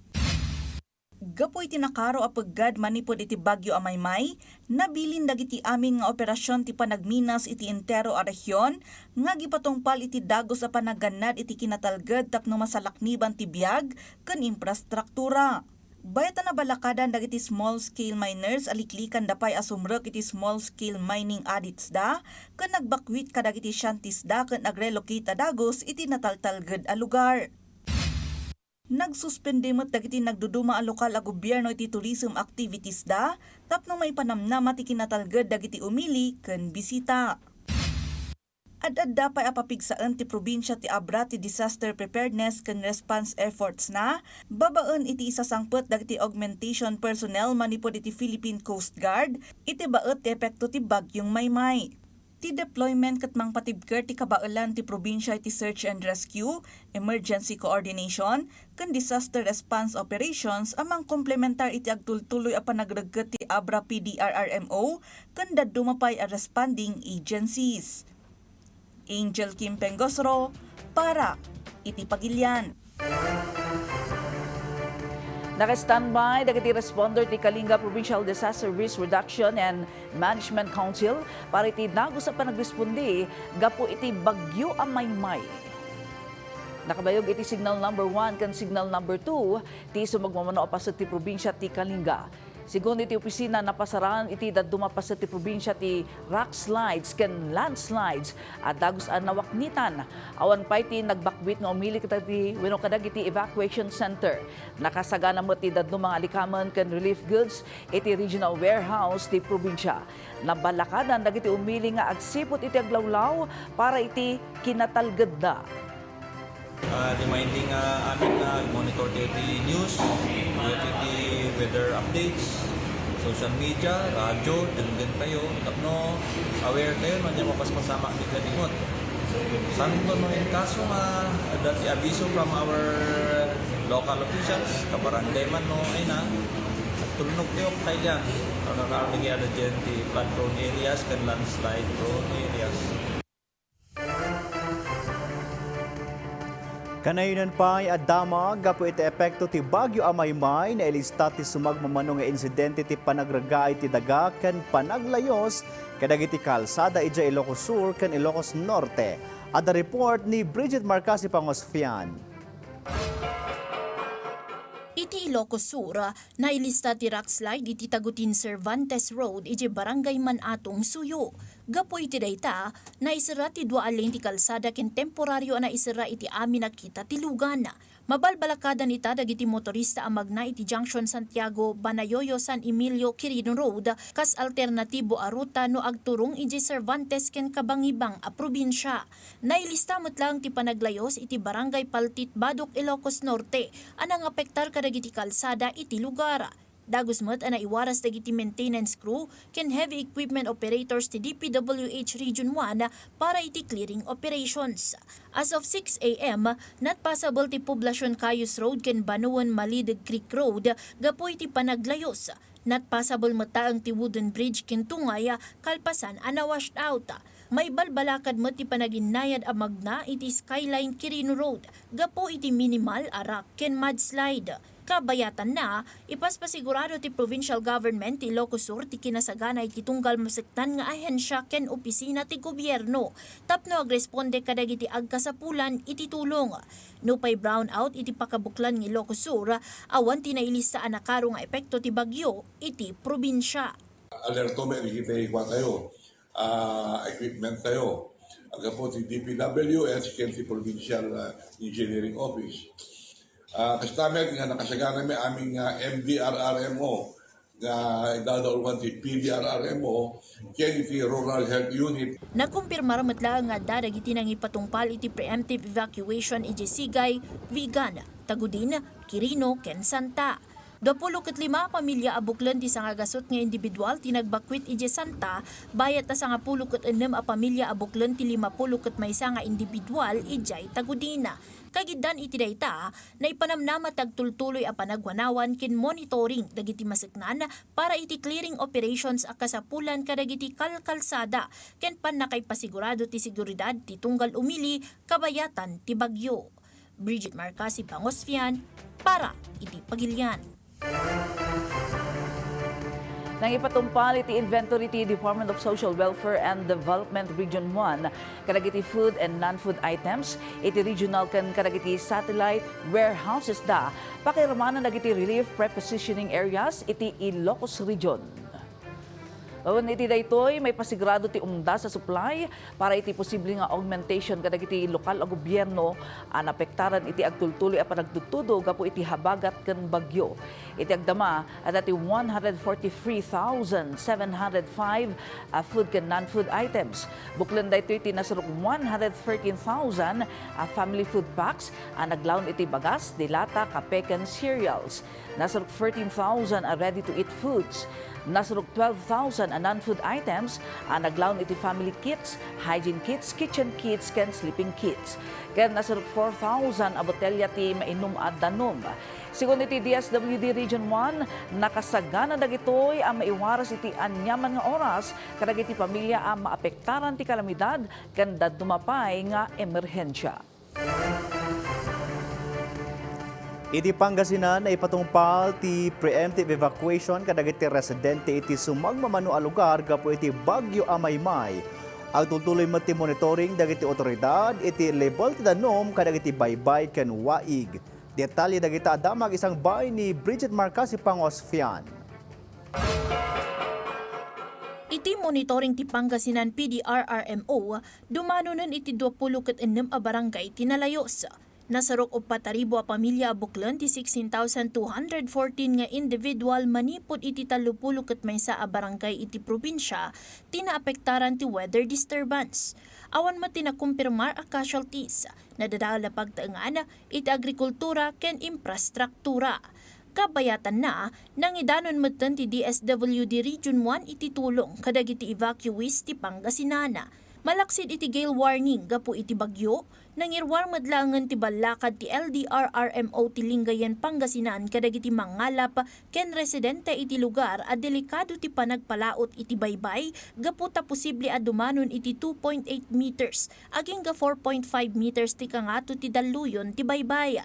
Gapu iti nakaro a peggad manipud iti Bagyo a Maymay, nabilin dagiti amin nga operasyon ti panagminas iti entero a rehion nga agipatungpal iti dagus a panagannad iti kinatalged tapno masalakniban ti biag ken infrastruktura. Bayat a nabalakadan dagiti small-scale miners a liklikan da pay a sumrek iti small-scale mining audits da ken nagbakwit kadagiti scientist da ken agrelocate a dagus iti nataltalged a lugar. Nagsuspende met dagiti nagduduma a lokal a gobierno iti tourism activities da tapno maipanamnama ti kinatalged dagiti umili ken bisita. Ad-adda pay a papigsaen ti probinsia ti Abra ti disaster preparedness ken response efforts na babaen iti isasangpet dagiti augmentation personnel manipud iti Philippine Coast Guard iti baet ti epekto ti Bagyong Maymay. Ti deployment ket mangpatibker ti kabaelan ti probinsia iti search and rescue, emergency coordination, ken disaster response operations a mangkomplementar iti agtultuloy a panagregget ti Abra P D R R M O ken dadduma pay a responding agencies. Angel Kim Pengosro para iti Pagilian. Naka-standby dagiti responder ti Kalinga Provincial Disaster Risk Reduction and Management Council para iti dagus a panagrespondi gapu iti Bagyo a Maymay. Nakabayag iti signal number one ken signal number two ti sumagmamano a paset ti probinsia ti Kalinga. Segun iti opisina, napasaran iti dadduma a paset ti probinsia ti rock slides ken landslides a dagus a nawaknitan. Awan pay ti nagbakwit nga umili kadagiti wenno kadagiti evacuation center. Nakasagana met ti dadduma nga alikamen ken relief goods iti regional warehouse ti probinsia. Nabalakadan dagiti umili nga agsipud iti aglawlaw para iti kinatalgedda. Ah, reminding, ah, amin nga monitor tayo ti news, iti weather updates, social media, radyo, denggen tayo, tapno aware tayo, no, ania mapaspasamak ti kadimuot. Saan ko, no, in kaso nga, adda ti abiso from our local officials, kabarangay man, no, ay na, tulnog tayo, kaya, pagkakaroon nga ada dyan, ti flood prone areas, kan landslide prone areas. Kanayon pay a damag gapu iti epekto ti Bagyo a Maymay, nailista ti sumagmamano nga insidente ti panagrega iti daga ken panaglayos kadagiti kalsada idiay Ilocos Sur ken Ilocos Norte. Adda report ni Bridget Marcasi Pangosfian. Iti Ilocos Sur, nailista ti rockslide iti Tagutin Cervantes Road iti Barangay Manatong, Suyo. Gapu iti dayta, naiserra ti dua a lane ti kalsada ken temporario a naiserra iti amin a kita ti lugan. Mabalbalakadan ita dagiti motorista a magna iti Junction Santiago, Banayoyo, San Emilio, Quirino Road, kas alternatibo a ruta no agturong idiay Cervantes ken kabangibang a probinsia. Nailista met laeng ti panaglayos iti Barangay Paltit, Badoc, Ilocos Norte a nangapektar kadagiti kalsada iti lugar. Dagus met a naiwaras dagiti maintenance crew ken heavy equipment operators ti D P W H Region one para iti clearing operations. As of six A M, not passable ti Poblacion Cayos Road ken Banuen Malideg Creek Road gapu iti panaglayos. Not passable met laeng ti wooden bridge ken tungay kalpasan a na-washed out. Maibalbalakad met ti panaginnayad a magna iti Skyline Quirino Road gapu iti minimal a rock ken mudslide. Kabayatanna, ipaspasigurado ti provincial government ti Ilocos Sur ti kinasagana iti tunggal maseknan nga ahensia ken opisina ti gobierno tapno agresponde kadagiti agkasapulan iti tulong. Nupay brownout iti pakabuklan nga Ilocos Sur, awan ti nailista a nakaro nga epekto ti bagyo iti probinsia. Alerto met dagiti kua tayo, ah, equipment tayo. Agapu ti D P W H ken ti Provincial, ah, Engineering Office. Ah, kasta met nga nakasagana mi amin nga M D R R M O nga idadauluan ti P D R R M O ken iti Rural Health Unit. Nakumpirmar met laeng nga adda dagiti nangipatungpal iti preemptive evacuation idiay Sigay, Vigan, Tagudin, Quirino, ken Santa. Duapulo ket lima a pamilia a buklen ti sangagasut nga individual ti nagbakwit idiay Santa, bayat a sangapulo ket ennem a pamilia a buklen ti limapulo ket maysa nga individual idiay Tagudin. Kagiddan iti dayta, naipanamnama ti agtultuloy a panagwanawan ken monitoring dagiti maseknan para iti clearing operations a kasapulan kadagiti kalkalsada ken pannakaipasigurado ti seguridad ti tunggal umili kabayatan ti bagyo. Bridget Marcasi Pangosfian para iti Pagilian. Nangipatungpal iti inventory ti Department of Social Welfare and Development Region one kadagiti food and non-food items iti regional ken kadagiti satellite warehouses da pakairamana dagiti relief prepositioning areas iti Ilocos Region. Wen iti daytoy, maipasigurado ti umdas a supply para iti posible nga augmentation kadagiti lokal a gobierno a naapektaran iti agtultuloy a panagtudtudo gapu iti habagat ken bagyo. Iti agdama, adda ti one hundred forty-three thousand seven hundred five a food ken non-food items. Buklen daytoy ti nasarok one hundred thirteen thousand a family food packs a naglaon iti bagas, dilata, kape, ken cereals. Nasarok thirteen thousand a ready-to-eat foods. Nasarok twelve thousand a non-food items a naglaon iti family kits, hygiene kits, kitchen kits, ken sleeping kits. Ken nasarok four thousand a botelya ti mainum a danum. Segun iti D S W D Region one, nakasagana dagitoy a maiwaras iti aniaman nga oras kadagiti pamilia a maapektaran ti kalamidad ken dadduma pay nga emerhensia. Iti Pangasinan, naipatungpal ti preemptive evacuation kadagiti residente iti sumagmamano a lugar gapu iti Bagyo a Maymay. Agtultuloy met ti monitoring dagiti otoridad iti level ti danum kadagiti baybay ken waig. Detalye dagita a damag isangbay ni Bridget Marcasi Pangosfian. Iti monitoring ti Pangasinan P D R R M O, dumanonen iti duapulo ket ennem a barangay ti nalayos. Nasarok uppat a ribu a pamilia a buklen ti sixteen thousand two hundred fourteen nga individual manipud iti tallopulo ket maysa a barangay iti probinsia ti naapektaran ti weather disturbance. Awan met ti nakumpirmar a casualties. Nadadael a pagtaengan iti agrikultura ken infrastruktura. Kabayatanna, nangidanon metten ti D S W D Region one iti tulong kadagiti evacuees ti Pangasinan. Malaksid iti gale warning gapu iti bagyo, Nangiruar met laengen ti ballakad ti L D R R M O ti Lingayen, Pangasinan kadagiti mangalap ken residente iti lugar a delikado ti panagpalaot iti baybay gapu ta posible a dumanon iti two point eight meters agingga four point five meters ti kangato ti dalluyon ti baybay.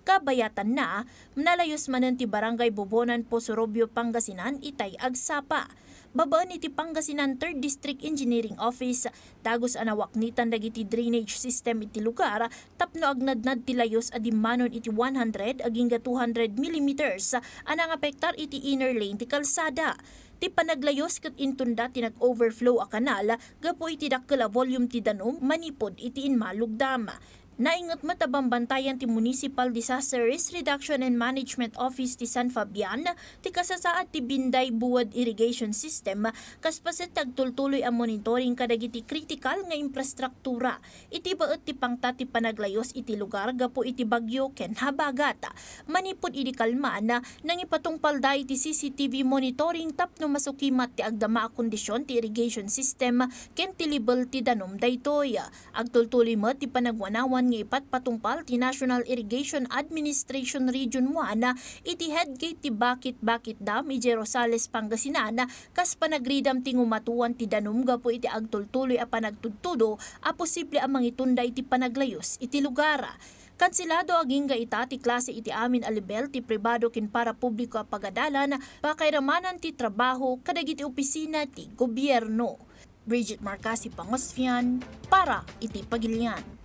Kabayatanna, nalayus manen ti Barangay Bobonan, Poso Rubio, Pangasinan itay agsapa. Babaen iti Pangasinan Third District Engineering Office, dagus a nawaknitan dagiti drainage system iti lugar tapno agnadnad ti layus a dimmanon iti one hundred agingga two hundred millimeters a nangapektar iti inner lane ti kalsada. Ti panaglayus ket intunda ti nag-overflow a kanal gapu iti dakkel a volume ti danum manipud iti Inmalog Dam. Nainget met a bambantayan ti Municipal Disaster Risk Reduction and Management Office ti San Fabian ti kasasaad ti Binday Buwad Irrigation System kas paset ti agtultuloy a monitoring kadagiti kritikal nga infrastruktura iti baet ti pangta ti panaglayus iti lugar gapu iti bagyo ken habagat. Manipud idi kalman, nangipatungpalda iti C C T V monitoring tapno masukimat ti agdama a kondisyon ti irrigation system ken ti level ti danum daytoy. Agtultuloy met ti panagwanawan nga ipatpatungpal ti National Irrigation Administration Region one iti head gate ti Bakit-Bakit Dam idiay Rosales, Pangasinan, kas panagridam ti ngumatuan ti danum gapu iti agtultuloy a panagtudtudo a posible a mangitunda iti panaglayus iti lugar. Kanselado agingga ita ti klase iti amin a level ti pribado ken parapubliko a pagadalan, pakairamanan ti trabaho kadagiti opisina ti gobierno. Bridget Marcasi Pangosfian para iti Pagilian.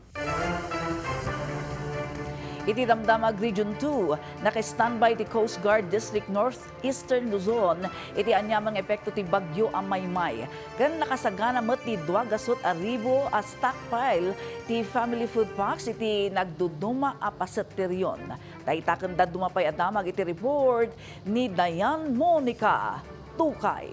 Iti Damdamag Region two, naka-standby ti Coast Guard District North Eastern Luzon iti aniaman nga epekto ti Bagyo a Maymay, ken nakasagana met ti dua gasut a ribu a stockpile ti family food packs iti nagduduma a paset ti rehiyon. Dayta ken dadduma pay a damag iti report ni Dayan Monica Tukay.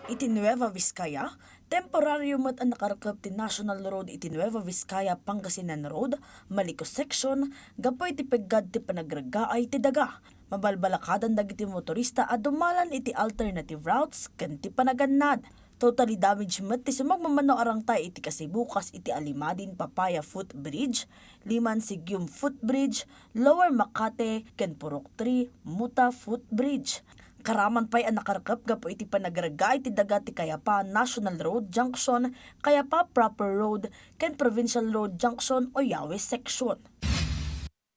Iti Nueva Vizcaya, temporario met a nakarkep ti National Road iti Nueva Vizcaya Pangasinan Road, Malico Section, gapu iti peggad ti panagreggaay ti daga. Mabalbalakadan dagiti motorista a dumalan iti alternative routes ken ti panagannad. Totally damage met ti sumagmamano a rangtay iti kasibukas iti Alimadin Papaya Footbridge, Liman Sigium Footbridge, Lower Makate, ken Purok three Muta Footbridge. Karaman pay a nakarkep gapu iti panagreggaay ti daga ti Kayapa National Road Junction, Kayapa Proper Road, ken Provincial Road Junction, Oyawi Section.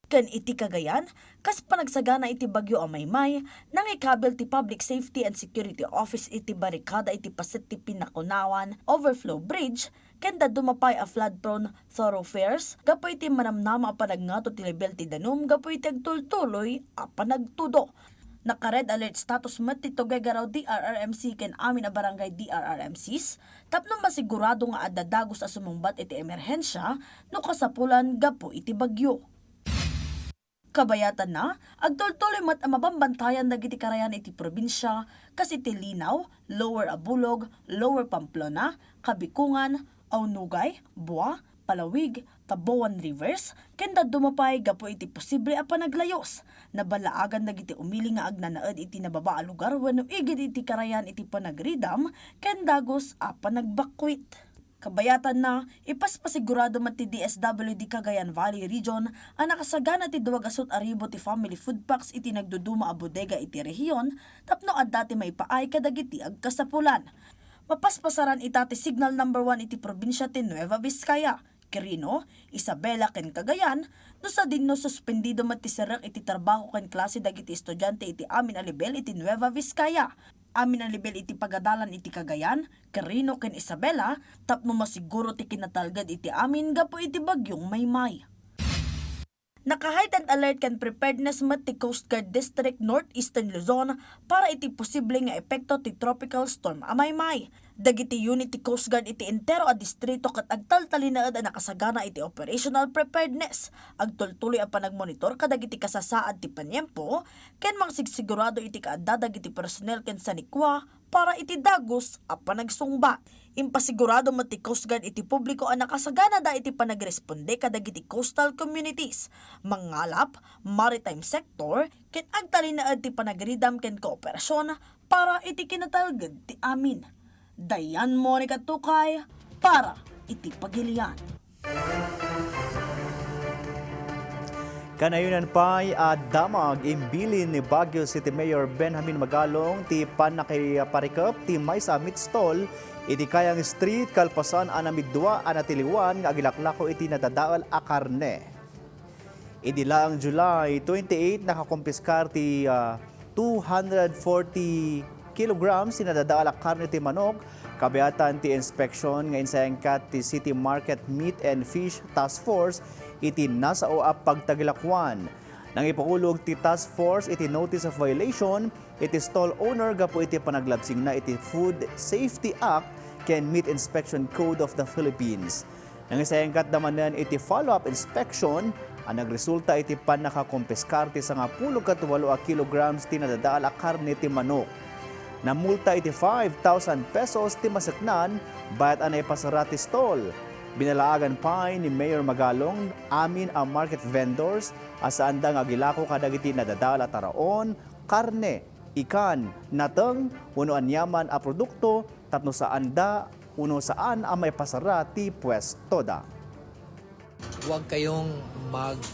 Ken iti Cagayan, kas panagsagana iti Bagyo a Maymay, nangikabil ti Public Safety and Security Office iti barikada iti paset ti Pinakunawan Overflow Bridge, ken dadduma pay a flood-prone thoroughfares gapu iti manamnama a panagngato ti level ti danum gapu iti agtultuloy a panagtudo. Naka-red alert status met ti Tuguegarao D R R M C ken amin a barangay D R R M Cs tapno masigurado nga adda dagus a sumungbat iti emerhensia no kasapulan gapu iti bagyo. Kabayatanna, agtultuloy met a mabambantayan dagiti karayan iti probinsia, kas iti Linao, Lower Abulog, Lower Pamplona, Kabikungan, Aunugay, Bua, Palawig, Taboan Rivers, ken dadduma pay gapu iti posible a panaglayus. Nabalaagan dagiti umili nga agnanaed iti nababa a lugar wenno igid iti karayan iti panagridam ken dagus a panagbakwit. Kabayatanna, ipaspasigurado met ti D S W D Cagayan Valley Region a nakasagana ti dua gasut a ribu ti family food packs iti nagduduma a bodega iti rehiyon tapno adda ti maipaay kadagiti agkasapulan. Mapaspasaran ita ti signal number one iti probinsia ti Nueva Vizcaya, Quirino, Isabela ken Cagayan, no sadino suspendido met ti serrek iti trabaho ken klase dagiti estudiante iti amin a level iti Nueva Vizcaya. Amin a level iti pagadalan iti Cagayan, Quirino ken Isabela tapno masiguro ti kinatalged iti amin gapu iti bagyong Maymay. Naka-heightened alert ken preparedness met ti Coast Guard District Northeastern Luzon para iti posible nga epekto ti Tropical Storm a Maymay. Dagiti unit ti Coast Guard iti entero a distrito ket agtaltalinaed a nakasagana iti operational preparedness. Agtultuloy a panagmonitor kadagiti kasasaad ti paniempo ken mangsigsigurado iti kaadda dagiti personnel ken sanikua para iti dagus a panagsungbat. Impasigurado met ti Coast Guard iti publiko a nakasaganada iti panagresponde kadagiti coastal communities, mangalap, maritime sector, ken agtalinaed ti panagridam ken kooperasyon para iti kinatalged ti amin. Dayan Monica Tukay para iti pagilian. Kanayonan pay a damag, imbilin ni Baguio City Mayor Benjamin Magalong ti pannakaiparikep ti maysa a meat stall iti Kayang Street kalpasan a namiddua a natiliwan nga agilaklako iti nadadael a karne. Idi laeng July twenty-eight, nakakumpiskar ti, ah, two hundred forty kilograms ti nadadael a karne ti manok, kabiatan ti inspeksyon nga insayangkat ti City Market Meat and Fish Task Force iti nasao a pagtagilakuan. Nangipaulog ti task force iti notice of violation iti stall owner gapu iti panaglabsingna iti Food Safety Act ken Meat Inspection Code of the Philippines. Nangisayangkatda manen iti follow-up inspection a nagresulta iti pannakakumpiskar ti sangapulo ket walo a kilograms ti nadadael a karne ti manok. Namulta iti five thousand pesos ti maseknan, bayat a naipasara ti stall. Binalaagan pay ni Mayor Magalong amin a market vendors a saanda nga agilako kadagiti nadadael a taraon, karne, ikan, nateng, wenno aniaman a produkto tapno saanda wenno saan a maipasara ti puestoda. Huwag kayong mag-,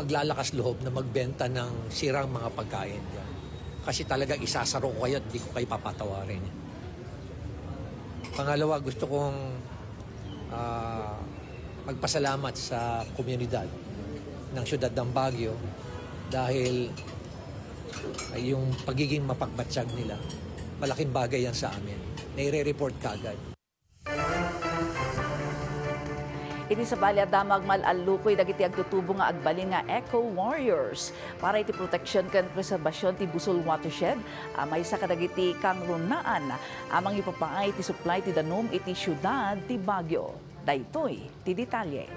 maglalakas loob na magbenta ng sirang mga pagkain diyan. Kasi talaga isasaro ko kayo at di ko kayo papatawarin. Pangalawa, gusto kong, ah, magpasalamat sa komunidad ng siyudad ng Baguio dahil yung pagiging mapagmatsyag nila, malaking bagay yan sa amin. Naire-report kaagad. Iti sabali a damag, mal-allukoy dagiti agtutubo nga agbalin nga Eco Warriors para iti proteksyon ken preserbasion ti Busol Watershed a maysa kadagiti kangrunaan a mangipapaay ti supply ti danum iti siudad ti Baguio. Daytoy ti detalye.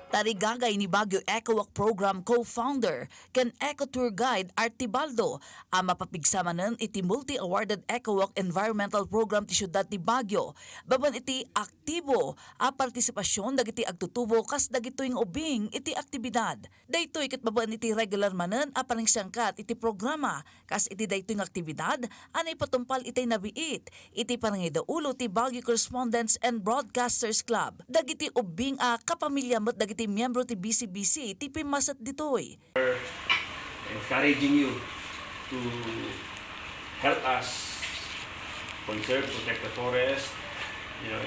Tarigagay ni Baguio Eco Walk Program co-founder ken Eco Tour Guide Artibaldo a mapapigsa manen iti multi-awarded Eco Walk Environmental Program ti Siudad ti Baguio, babaen iti aktibo a partisipasion dagiti agtutubo kas dagitoy nga ubing iti aktibidad. Daytoy ket babaen iti regular manen a panangsiangkat iti programa, kas iti daytoy nga aktibidad a naipatungpal iti nabiit iti panangidaulo ti Baguio Correspondents and Broadcasters Club. Dagiti ubbing a kapamilya met dagiti miyembro ti B C B C ti pimmaset ditoy. Encouraging you to help us conserve, protect the forest. You know,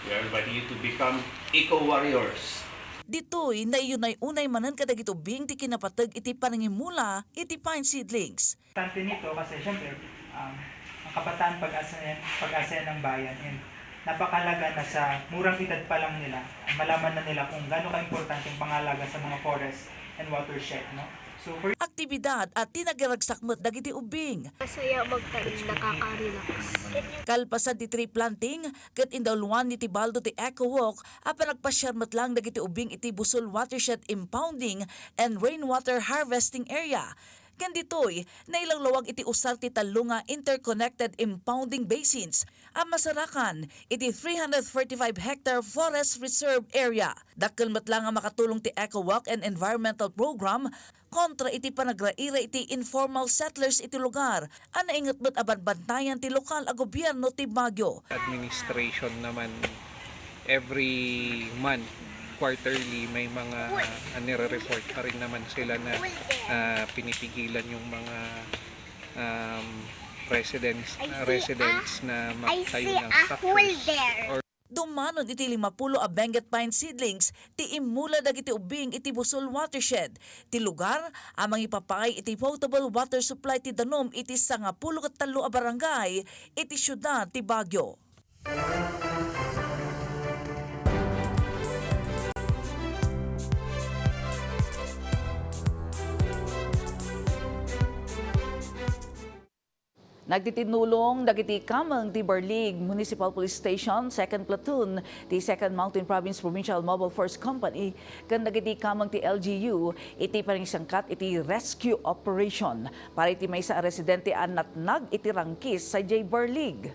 we are inviting you to become eco warriors. Ditoy, naiyunay-unay manen kadagiti ubbing ti kinapateg iti panangimula iti pine seedlings. Importante nito kasi, syempre, um, ang kabataan pag-asa yan, pag-asa yan ng bayan, and napakahalaga na sa murang edad pa lang nila, malaman na nila kung gaano kaimportante ang pangalaga sa mga forest and watershed, no? So, for Aktibidad a tinagiragsak met dagiti ubbing. Masaya magtanim, nakaka-relax. Kalpasan ti tree planting, ket indauluan ni Tibaldo ti Eco Walk a panagpasiar met lang dagiti ubbing iti Busol Watershed Impounding and Rainwater Harvesting Area. Ken ditoy, nailawlawag iti usar ti tallo nga interconnected impounding basins a masarakan iti three hundred forty-five hectare forest reserve area. Dakkel met lang a makatulong ti Eco Walk and Environmental Program kontra iti panagraira iti informal settlers iti lugar a nainget met a banbantayan ti lokal a gobierno ti Baguio. Administration naman, every month, quarterly, may mga, ah, nire-report pa rin naman sila na, ah, pinipigilan yung mga, um, residents, residents na magtayo ng structures or Dumanon iti limapulo a Benguet pine seedlings ti immula dagiti ubbing iti Busol Watershed, ti lugar a mangipapaay iti potable water supply ti danum iti sangapulo ket tallo a barangay iti siudad ti Baguio. Nagtitinnulong dagiti kameng ti Barlig Municipal Police Station Second Platoon, ti Second Mountain Province Provincial Mobile Force Company, ken dagiti kameng ti L G U iti panangisangkat iti rescue operation para iti maysa a residente a natnag iti rangkis sadiay Barlig.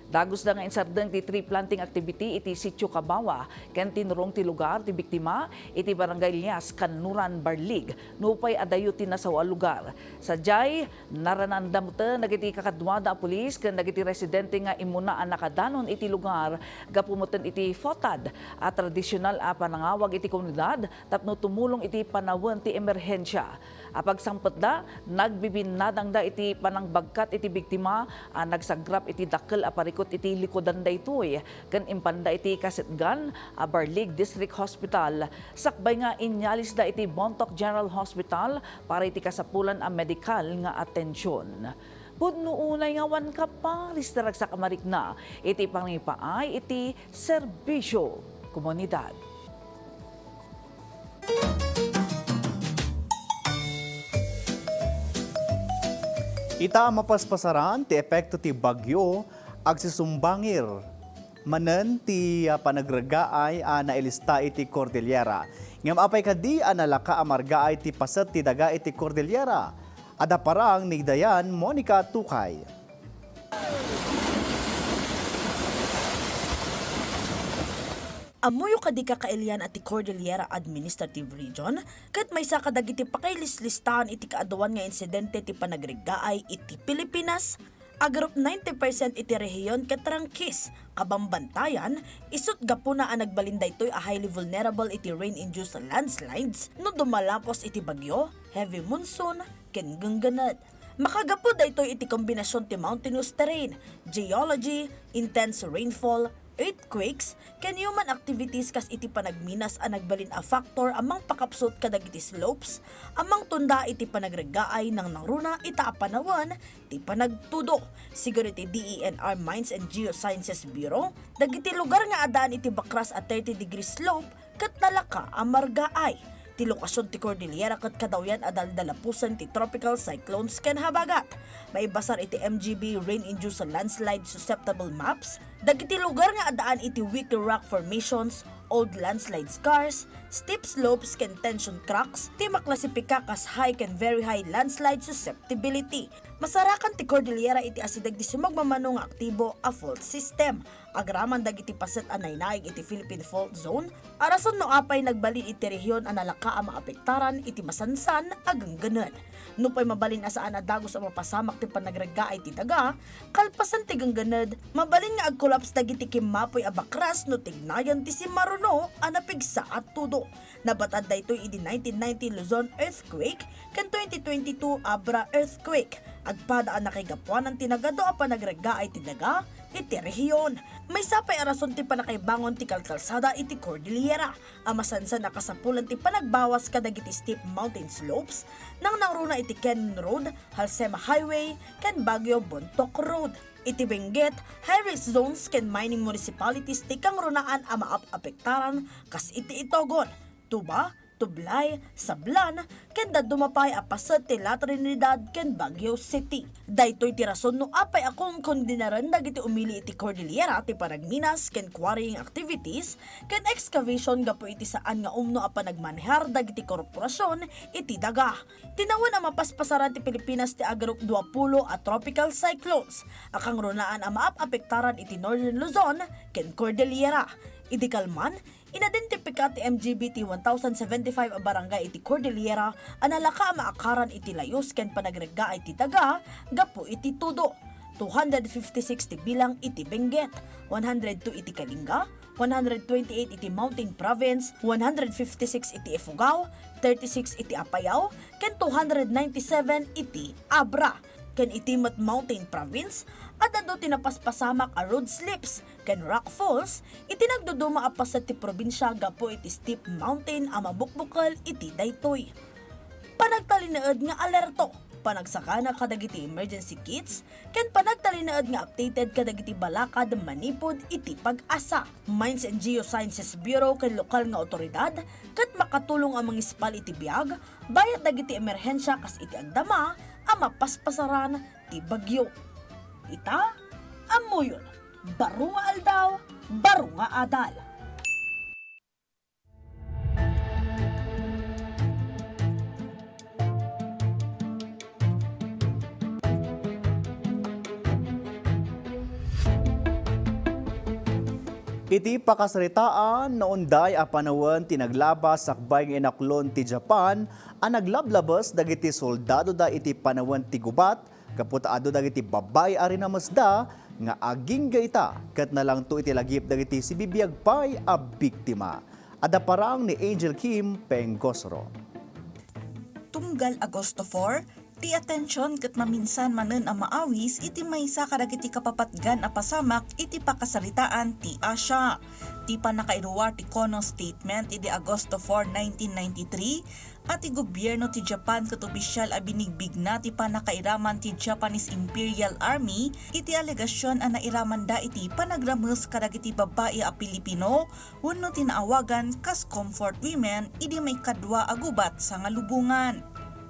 Dagusda nga insardeng ti tree planting activity iti Sitio Kabawa ken tinurong ti lugar ti biktima iti Barangay Lias, Kanluran, Barlig, nupay adayo ti nasaw a lugar. Sadiay, narananda metten dagiti kakaduada a pulis ken dagiti residente nga immuna a nakadanon iti lugar gapu metten iti FOTAD a tradisyonal a panangawag iti komunidad tapno tumulong iti panawen ti emerhensia. Apagsangpetda, nagbibinnadangda iti panangbagkat iti biktima a nagsagrap iti dakkel a parikut iti likudan daytoy ken impanda iti kasetgan a Barlig District Hospital, sakbay nga inyalisda iti Bontoc General Hospital para iti kasapulan a medikal nga atension. Pudno unay nga awan kaparis ti ragsak a marikna iti pangipaay iti serbisyo komunidad. Ita a mapaspasaran ti epekto ti bagyo, agsisumbangir manen ti, ah, panagregaay a nailista iti Cordillera. Ngem apay kadi a nalaka a margaay ti paset ti daga iti Cordillera? Adda parang ni Dayan Monica Tukay. Ammoyo kadi, kakailian, a ti Cordillera Administrative Region ket maysa kadagiti pakailislistaan iti kaaduan nga insidente ti panagregaay iti Pilipinas. Agarup ninety percent iti rehiyon ket rangkis, kabambantayan, isut' gapuna a nagbalin daytoy a highly vulnerable iti rain-induced landslides no dumalapos iti bagyo, heavy monsoon, ken genggened. Makagapu daytoy iti kombinasion ti mountainous terrain, geology, intense rainfall, earthquakes, ken human activities kas iti panagminas a nagbalin a faktor a mangpakapsut kadagiti slopes a mangtunda iti panagregaay nangnangruna ita a panawen ti panagtudo. Siguro iti D E N R Mines and Geosciences Bureau, dagiti lugar nga addaan iti bakras a thirty degree slope ket nalaka a margaay. Ti lokasion ti Cordillera ket kadawyan a daldalapusen ti tropical cyclones ken habagat. Maibasar iti M G B rain-induced landslide susceptible maps, dagiti lugar nga addaan iti weaker rock formations, old landslide scars, steep slopes ken tension cracks, ti maklasipika kas high ken very high landslide susceptibility. Masarakan ti Cordillera iti asideg ti sumagmamano nga aktibo a fault system. Agraman dagiti paset a nainaig iti Philippine Fault Zone, a rason no apay nagbalin iti rehiyon a nalaka a maapektaran iti masansan a genggened. Nupay mabalin a saan a dagus a mapasamak ti panagregaay ti daga, kalpasan ti genggened, mabalin nga agkolaps dagiti kimmapoy a bakras no tignayan ti simmaruno a napigsa a tudo. Nabatad daytoy idi nineteen ninety Luzon earthquake ken twenty twenty-two Abra earthquake. Agpada a nakaigapuanan ti nagadu a panagregaay ti daga iti rehiyon. Maysa pay a rason ti pannakaibangon ti kalkalsada iti Cordillera a masansan a kasapulan ti panagbawas kadagiti steep mountain slopes, nangnangruna iti Kenman Road, Halsema Highway, ken Baguio Bontoc Road. Iti Benguet, high-risk zones ken mining municipalities ti kangrunaan a maap-apektaran kas iti Itogon, Tuba, Tublay, Sablan, ken dadduma pay a paset ti La Trinidad ken Baguio City. Daytoy ti rason no apay a kunkundinaren dagiti umili iti Cordillera ti panagminas ken quarrying activities ken excavation gapu iti saan nga umno a panagmanehar dagiti korporasion iti daga. Tinawen a mapaspasaran ti Pilipinas ti agarup duapulo a tropical cyclones a kangrunaan a maap-apektaran iti Northern Luzon ken Cordillera. Idi kalman, inidentipika ti M G B ti one thousand seventy-five a barangay iti Cordillera a nalaka a maakaran iti layus ken panagregaay ti daga gapu iti tudo. Two hundred fifty-six ti bilang iti Benguet, one hundred two iti Kalinga, one hundred twenty-eight iti Mountain Province, one hundred fifty-six iti Ifugao, thirty-six iti Apayao, ken two hundred ninety-seven iti Abra. Ken iti met Mountain Province, ad-adu ti napaspasamak a road slips ken rock falls iti nagduduma a paset ti probinsia gapu iti steep mountain a mabukbukel iti daytoy. Panagtalinaed nga alerto, panagsakana kadagiti emergency kits, ken panagtalinaed nga updated kadagiti balakad manipud iti PAGASA, Mines and Geosciences Bureau ken lokal nga awtoridad ket makatulong a mangispal iti biag, bayat dagiti emerhensia kas iti agdama a mapaspasaran ti bagyo. Ita, ammoyon, baro nga aldaw, baro nga adal. Iti pakasaritaan, naunday a panawen ti naglabas sakbay nga inaklon ti Japan a naglablabes dagiti soldadoda iti panawen ti gubat, gapu ta adu dagiti babbai a rinamesda nga agingga ita ket nalangto iti lagip dagiti sibibiag pay a biktima. Adda parang ni Angel Kim Pengosro. Tunggal Agosto four, ti atension ket maminsan manen a maawis iti maysa kadagiti kapapatgan a pasamak iti pakasaritaan ti Asia. Ti pannakairuar ti Kono Statement idi Agosto four, nineteen ninety-three, a ti gobierno ti Japan ket opisial a binigbigna ti pannakairaman ti Japanese Imperial Army iti alegasyon a nairamanda iti panagrames kadagiti babbai a Pilipino wenno ti naawagan kas comfort women idi maikadua a gubat sangalubongan.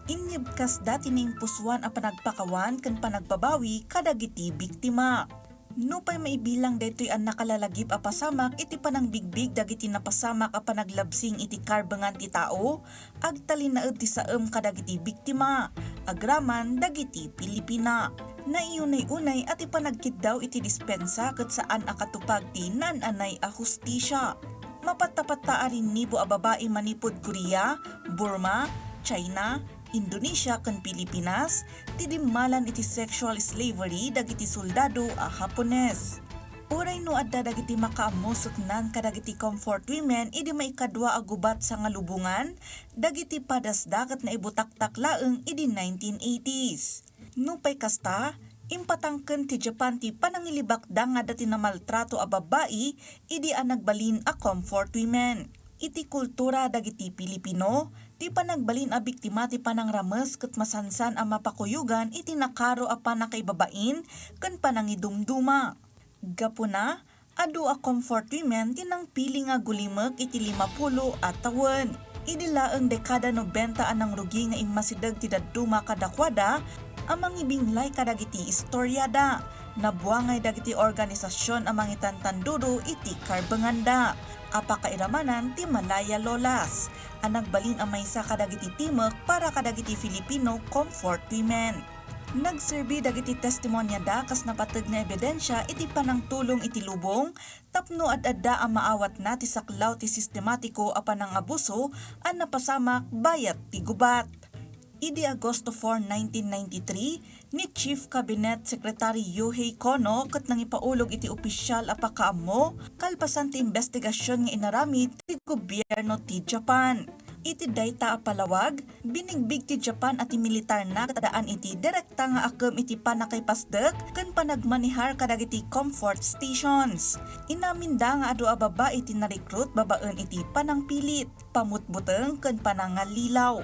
Inyebkasda ti naimpusuan a panagpakawan ken panagbabawi kadagiti biktima. Nupay maibilang daytoy a nakalalagip a pasamak iti panangbigbig dagiti napasamak a panaglabsing iti karbengan ti tao, agtalinaed ti saem kadagiti biktima, agraman dagiti Pilipina. Naiyunay-unay a ti panagkiddaw iti dispensa ket saan a katupag ti naan-anay a hustisia. Mapatta-patta a rinnibo a babai manipud Korea, Burma, China, Indonesia ken Pilipinas ti dimmalan iti sexual slavery dagiti soldado a Hapones. Uray no adda dagiti makaammo seknan kadagiti comfort women idi maikadua a gubat sangalubongan, dagiti padasda ket naibutaktak laeng idi nineteen eighties. Nupay kasta, impatangken ti Japan ti panangilibakda nga adda ti namaltrato a babbai idi a nagbalin a comfort women. Iti kultura dagiti Pilipino, ti panagbalin a biktima ti panangrames ket masansan a mapakuyogan iti nakaro a pannakaibabain ken panangidumduma. Gapuna, adu a comfort women ti nangpili nga agulimek iti limapulo a tawen. Idi laeng dekada nobenta a nangrugi nga immasideg ti dadduma kadakuada a mangibinglay kadagiti istoriada. Nabuangay dagiti organisasyon a mangitantandudo iti karbenganda a pakairamanan ti Malaya Lolas a nagbalin a maysa kadagiti timek para kadagiti Filipino comfort women. Nagserbi dagiti testimoniada kas napateg nga ebidensia iti panangtulong iti lubong tapno ad-adda a maawatna ti saklaw ti sistematiko a panangabuso a napasamak bayat ti gubat. Idi Agosto four, nineteen ninety-three, ni Chief Cabinet Secretary Yohei Kono ket nangipaulog iti opisial a pakaammo kalpasan ti imbestigasyon nga inaramid ti gobierno ti Japan. Iti dayta a palawag, binigbig ti Japan a ti militarna ket addaan iti direkta nga akem iti pannakaipasdek ken panagmanehar kadagiti comfort stations. Inaminda nga adu a babbai ti narekrut babaen iti panangpilit, pamutbuteng ken panangallilaw.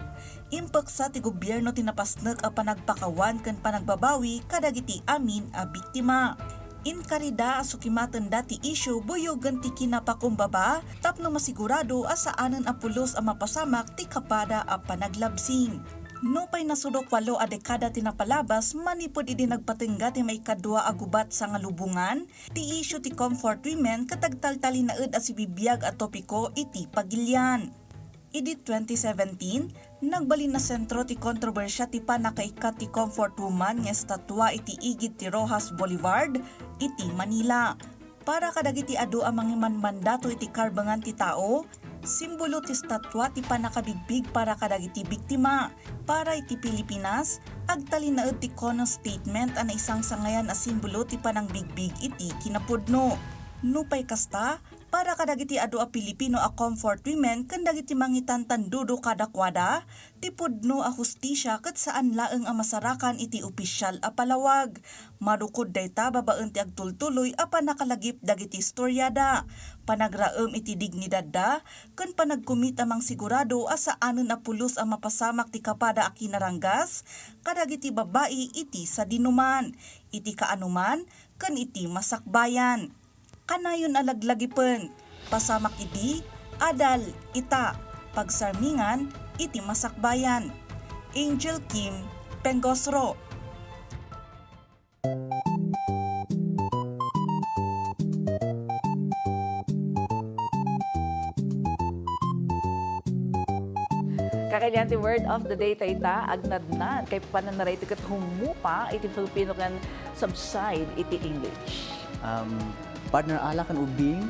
Impeksa ti gobierno ti napasnek a panagpakawan ken panagbabawi kadagiti amin a biktima. Inkarida a sukimatenda ti isyu buyogen ti kinapakumbaba tapno masigurado a saanen a pulos a mapasamak ti kapada a panaglabsing. Nupay nasurok walo a dekada ti napalabas manipud idi nagpatengga ti maikadua a gubat sangalubongan, ti isyu ti comfort women ket agtaltalinaed a sibibiag a topiko iti pagilian. Idi twenty seventeen, nagbalin a sentro ti kontrobersia ti pannakaikkat ti comfort woman nga estatua iti igid ti Roxas Boulevard iti Manila. Para kadagiti adu a mangimanmandato iti karbengan ti tao, simbolo ti estatua ti pannakabigbig para kadagiti biktima. Para iti Pilipinas, agtalinaed ti Kono Statement a naisangsangayan a simbolo ti panangbigbig iti kinapudno. Nupay kasta, para kadagiti adu a Pilipino a comfort women ken dagiti mangitantandudo kadakuada, ti pudno a hustisia ket saan laeng a masarakan iti opisial a palawag. Marukod dayta babaen ti agtultuloy a pannakalagip dagiti istoriada, panagraem iti dignidadda, ken panagkumit a mangsigurado a saanen a pulos a mapasamak ti kapada a kinaranggas kadagiti babbai iti sadinoman, iti kaanoman, ken iti masakbayan. Kanayon a laglagipen, pasamak idi, adal, ita, pagsarmingan, iti masakbayan. Angel Kim, Pengosro. Kakailian ti word of the day tayta, agnadnad, kay pananara iti ket humupa iti Filipino ken subside iti English. Um, Partner, ala ken ubbing.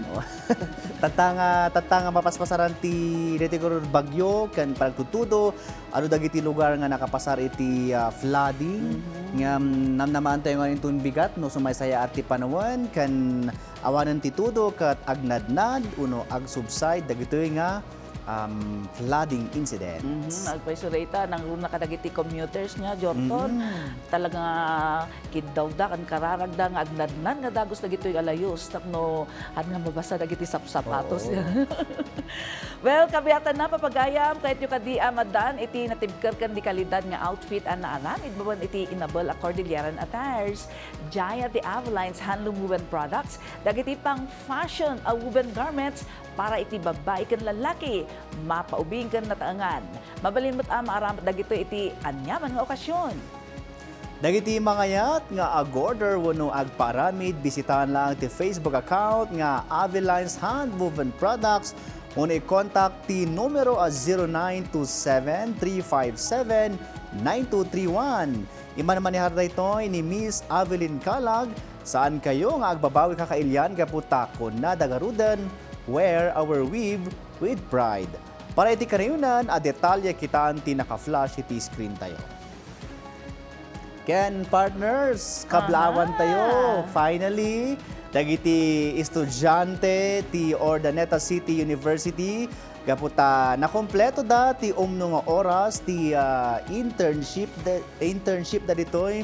Tatta nga, tatta nga mapaspasaran ti daytoy nga bagyo ken panagtudtudo, adu dagiti lugar nga nakapasar iti, ah, flooding. Mhm. Ngem namnamaantayo nga inton bigat no sumaysayaat ti panawen ken awanen ti tudo ket agnadnad wenno agsubside dagitoy nga um, flooding incidents. Mhm, agpayso dayta, nangruna kadagiti commuters nga, Jorton. Mm. Talaga nga kiddawda, ken kararagda nga agnadnad nga dagus dagitoy a layus tapno haan nga mabasa dagiti sapsapatos. Oo. Well, kabiatan na, papagayam, kayatyo kadi a madan iti natibker ken di kalidad nga outfit a naaramid babaen iti inabel a Cordilleran attires. Diay ti Avelines Handloom Woven Products, dagiti pang-fashion a woven garments para iti babbai ken lallaki, mapaubing ken nataengan. Mabalin met a maaramid dagitoy iti aniaman nga okasyon. Dagiti mangayat nga ag-order wenno agpaaramid, bisitaen laeng ti Facebook account nga Avelines Handwoven Products wenno i-contact ti numero a zero nine two seven, three five seven, nine two three one. Imanmanehar daytoy ni Miss Avelyn Calag. Saankayo nga agbabawi kakailian gapu ta kunada ngaruden, "Wear our weave with pride." Para iti kanayonan a detalye, kitaan ti naka-flash iti screen tayo. Ken partners, kablaawan tayo. Aha. Finally, dagiti estudiante ti Urdaneta City University, gapu ta nakompleto da ti umno nga oras ti, ah, internship da, internship da ditoy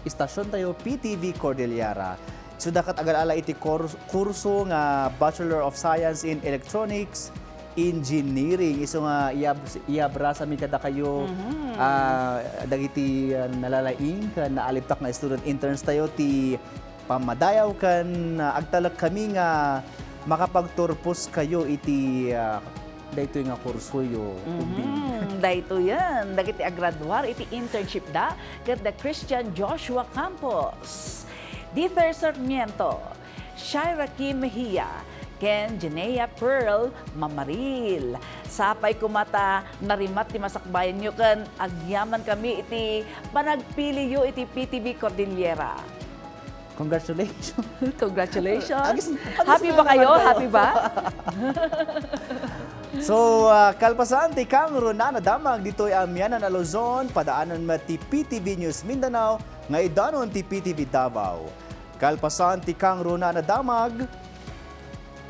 istasion tayo, P T V Cordillera. Isu da ket agala-ala iti kor-, kurso nga Bachelor of Science in Electronics Engineering. Isu nga iyab-, iyabrasami kadakayo, mhm, ah, dagiti, ah, nalalaing ken naalibtak nga student interns tayo ti pammadayaw ken, ah, agtalek kami nga makapagturpos kayo iti, ah, daytoy nga kursoyo, mhm, ubbing. Daytoyen, dagiti agraduar iti internship da, ket da Christian Joshua Campos, Dither Sarmiento, Shaira Kim Mejia, ken Jenea Pearl Mamaril. Sapay koma ta narimat ti masakbayanyo ken agyaman kami iti panagpiliyo iti P T V Cordillera. Congratulations. Congratulations. Agis-, agis Happy na ba kayo? Naman tayo. Happy ba? So, ah, kalpasan ti Kangrunaan a Damag ditoy Amianan a Luzon, padaanen met ti P T V News Mindanao nga idanon ti P T V Davao. Kalpasan ti Kangrunaan a Damag,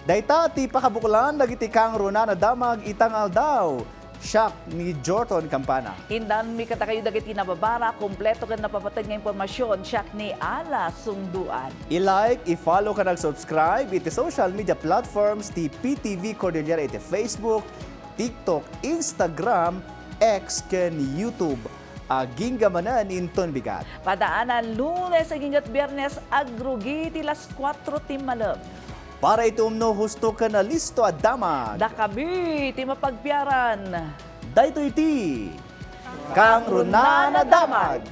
dayta ti pakabuklan dagiti Kangrunaan a Damag ita nga aldaw. Siak ni Jorton Campana. Indanmi kadakayo dagiti nababara, kompleto ken napapateg nga impormasion. Siak ni Ala Sungduan. I-like, i-follow ken ag-subscribe iti social media platforms ti P T V Cordillera iti Facebook, TikTok, Instagram, X, ken YouTube. Agingga manen inton bigat. Padaanan Lunes agingga Biernes, agrugi ti las kuatro ti malem. Para iti umno, husto ken alisto a damag. Dakami ti mapagbiaran. Daytoy ti Kangrunaan a Damag.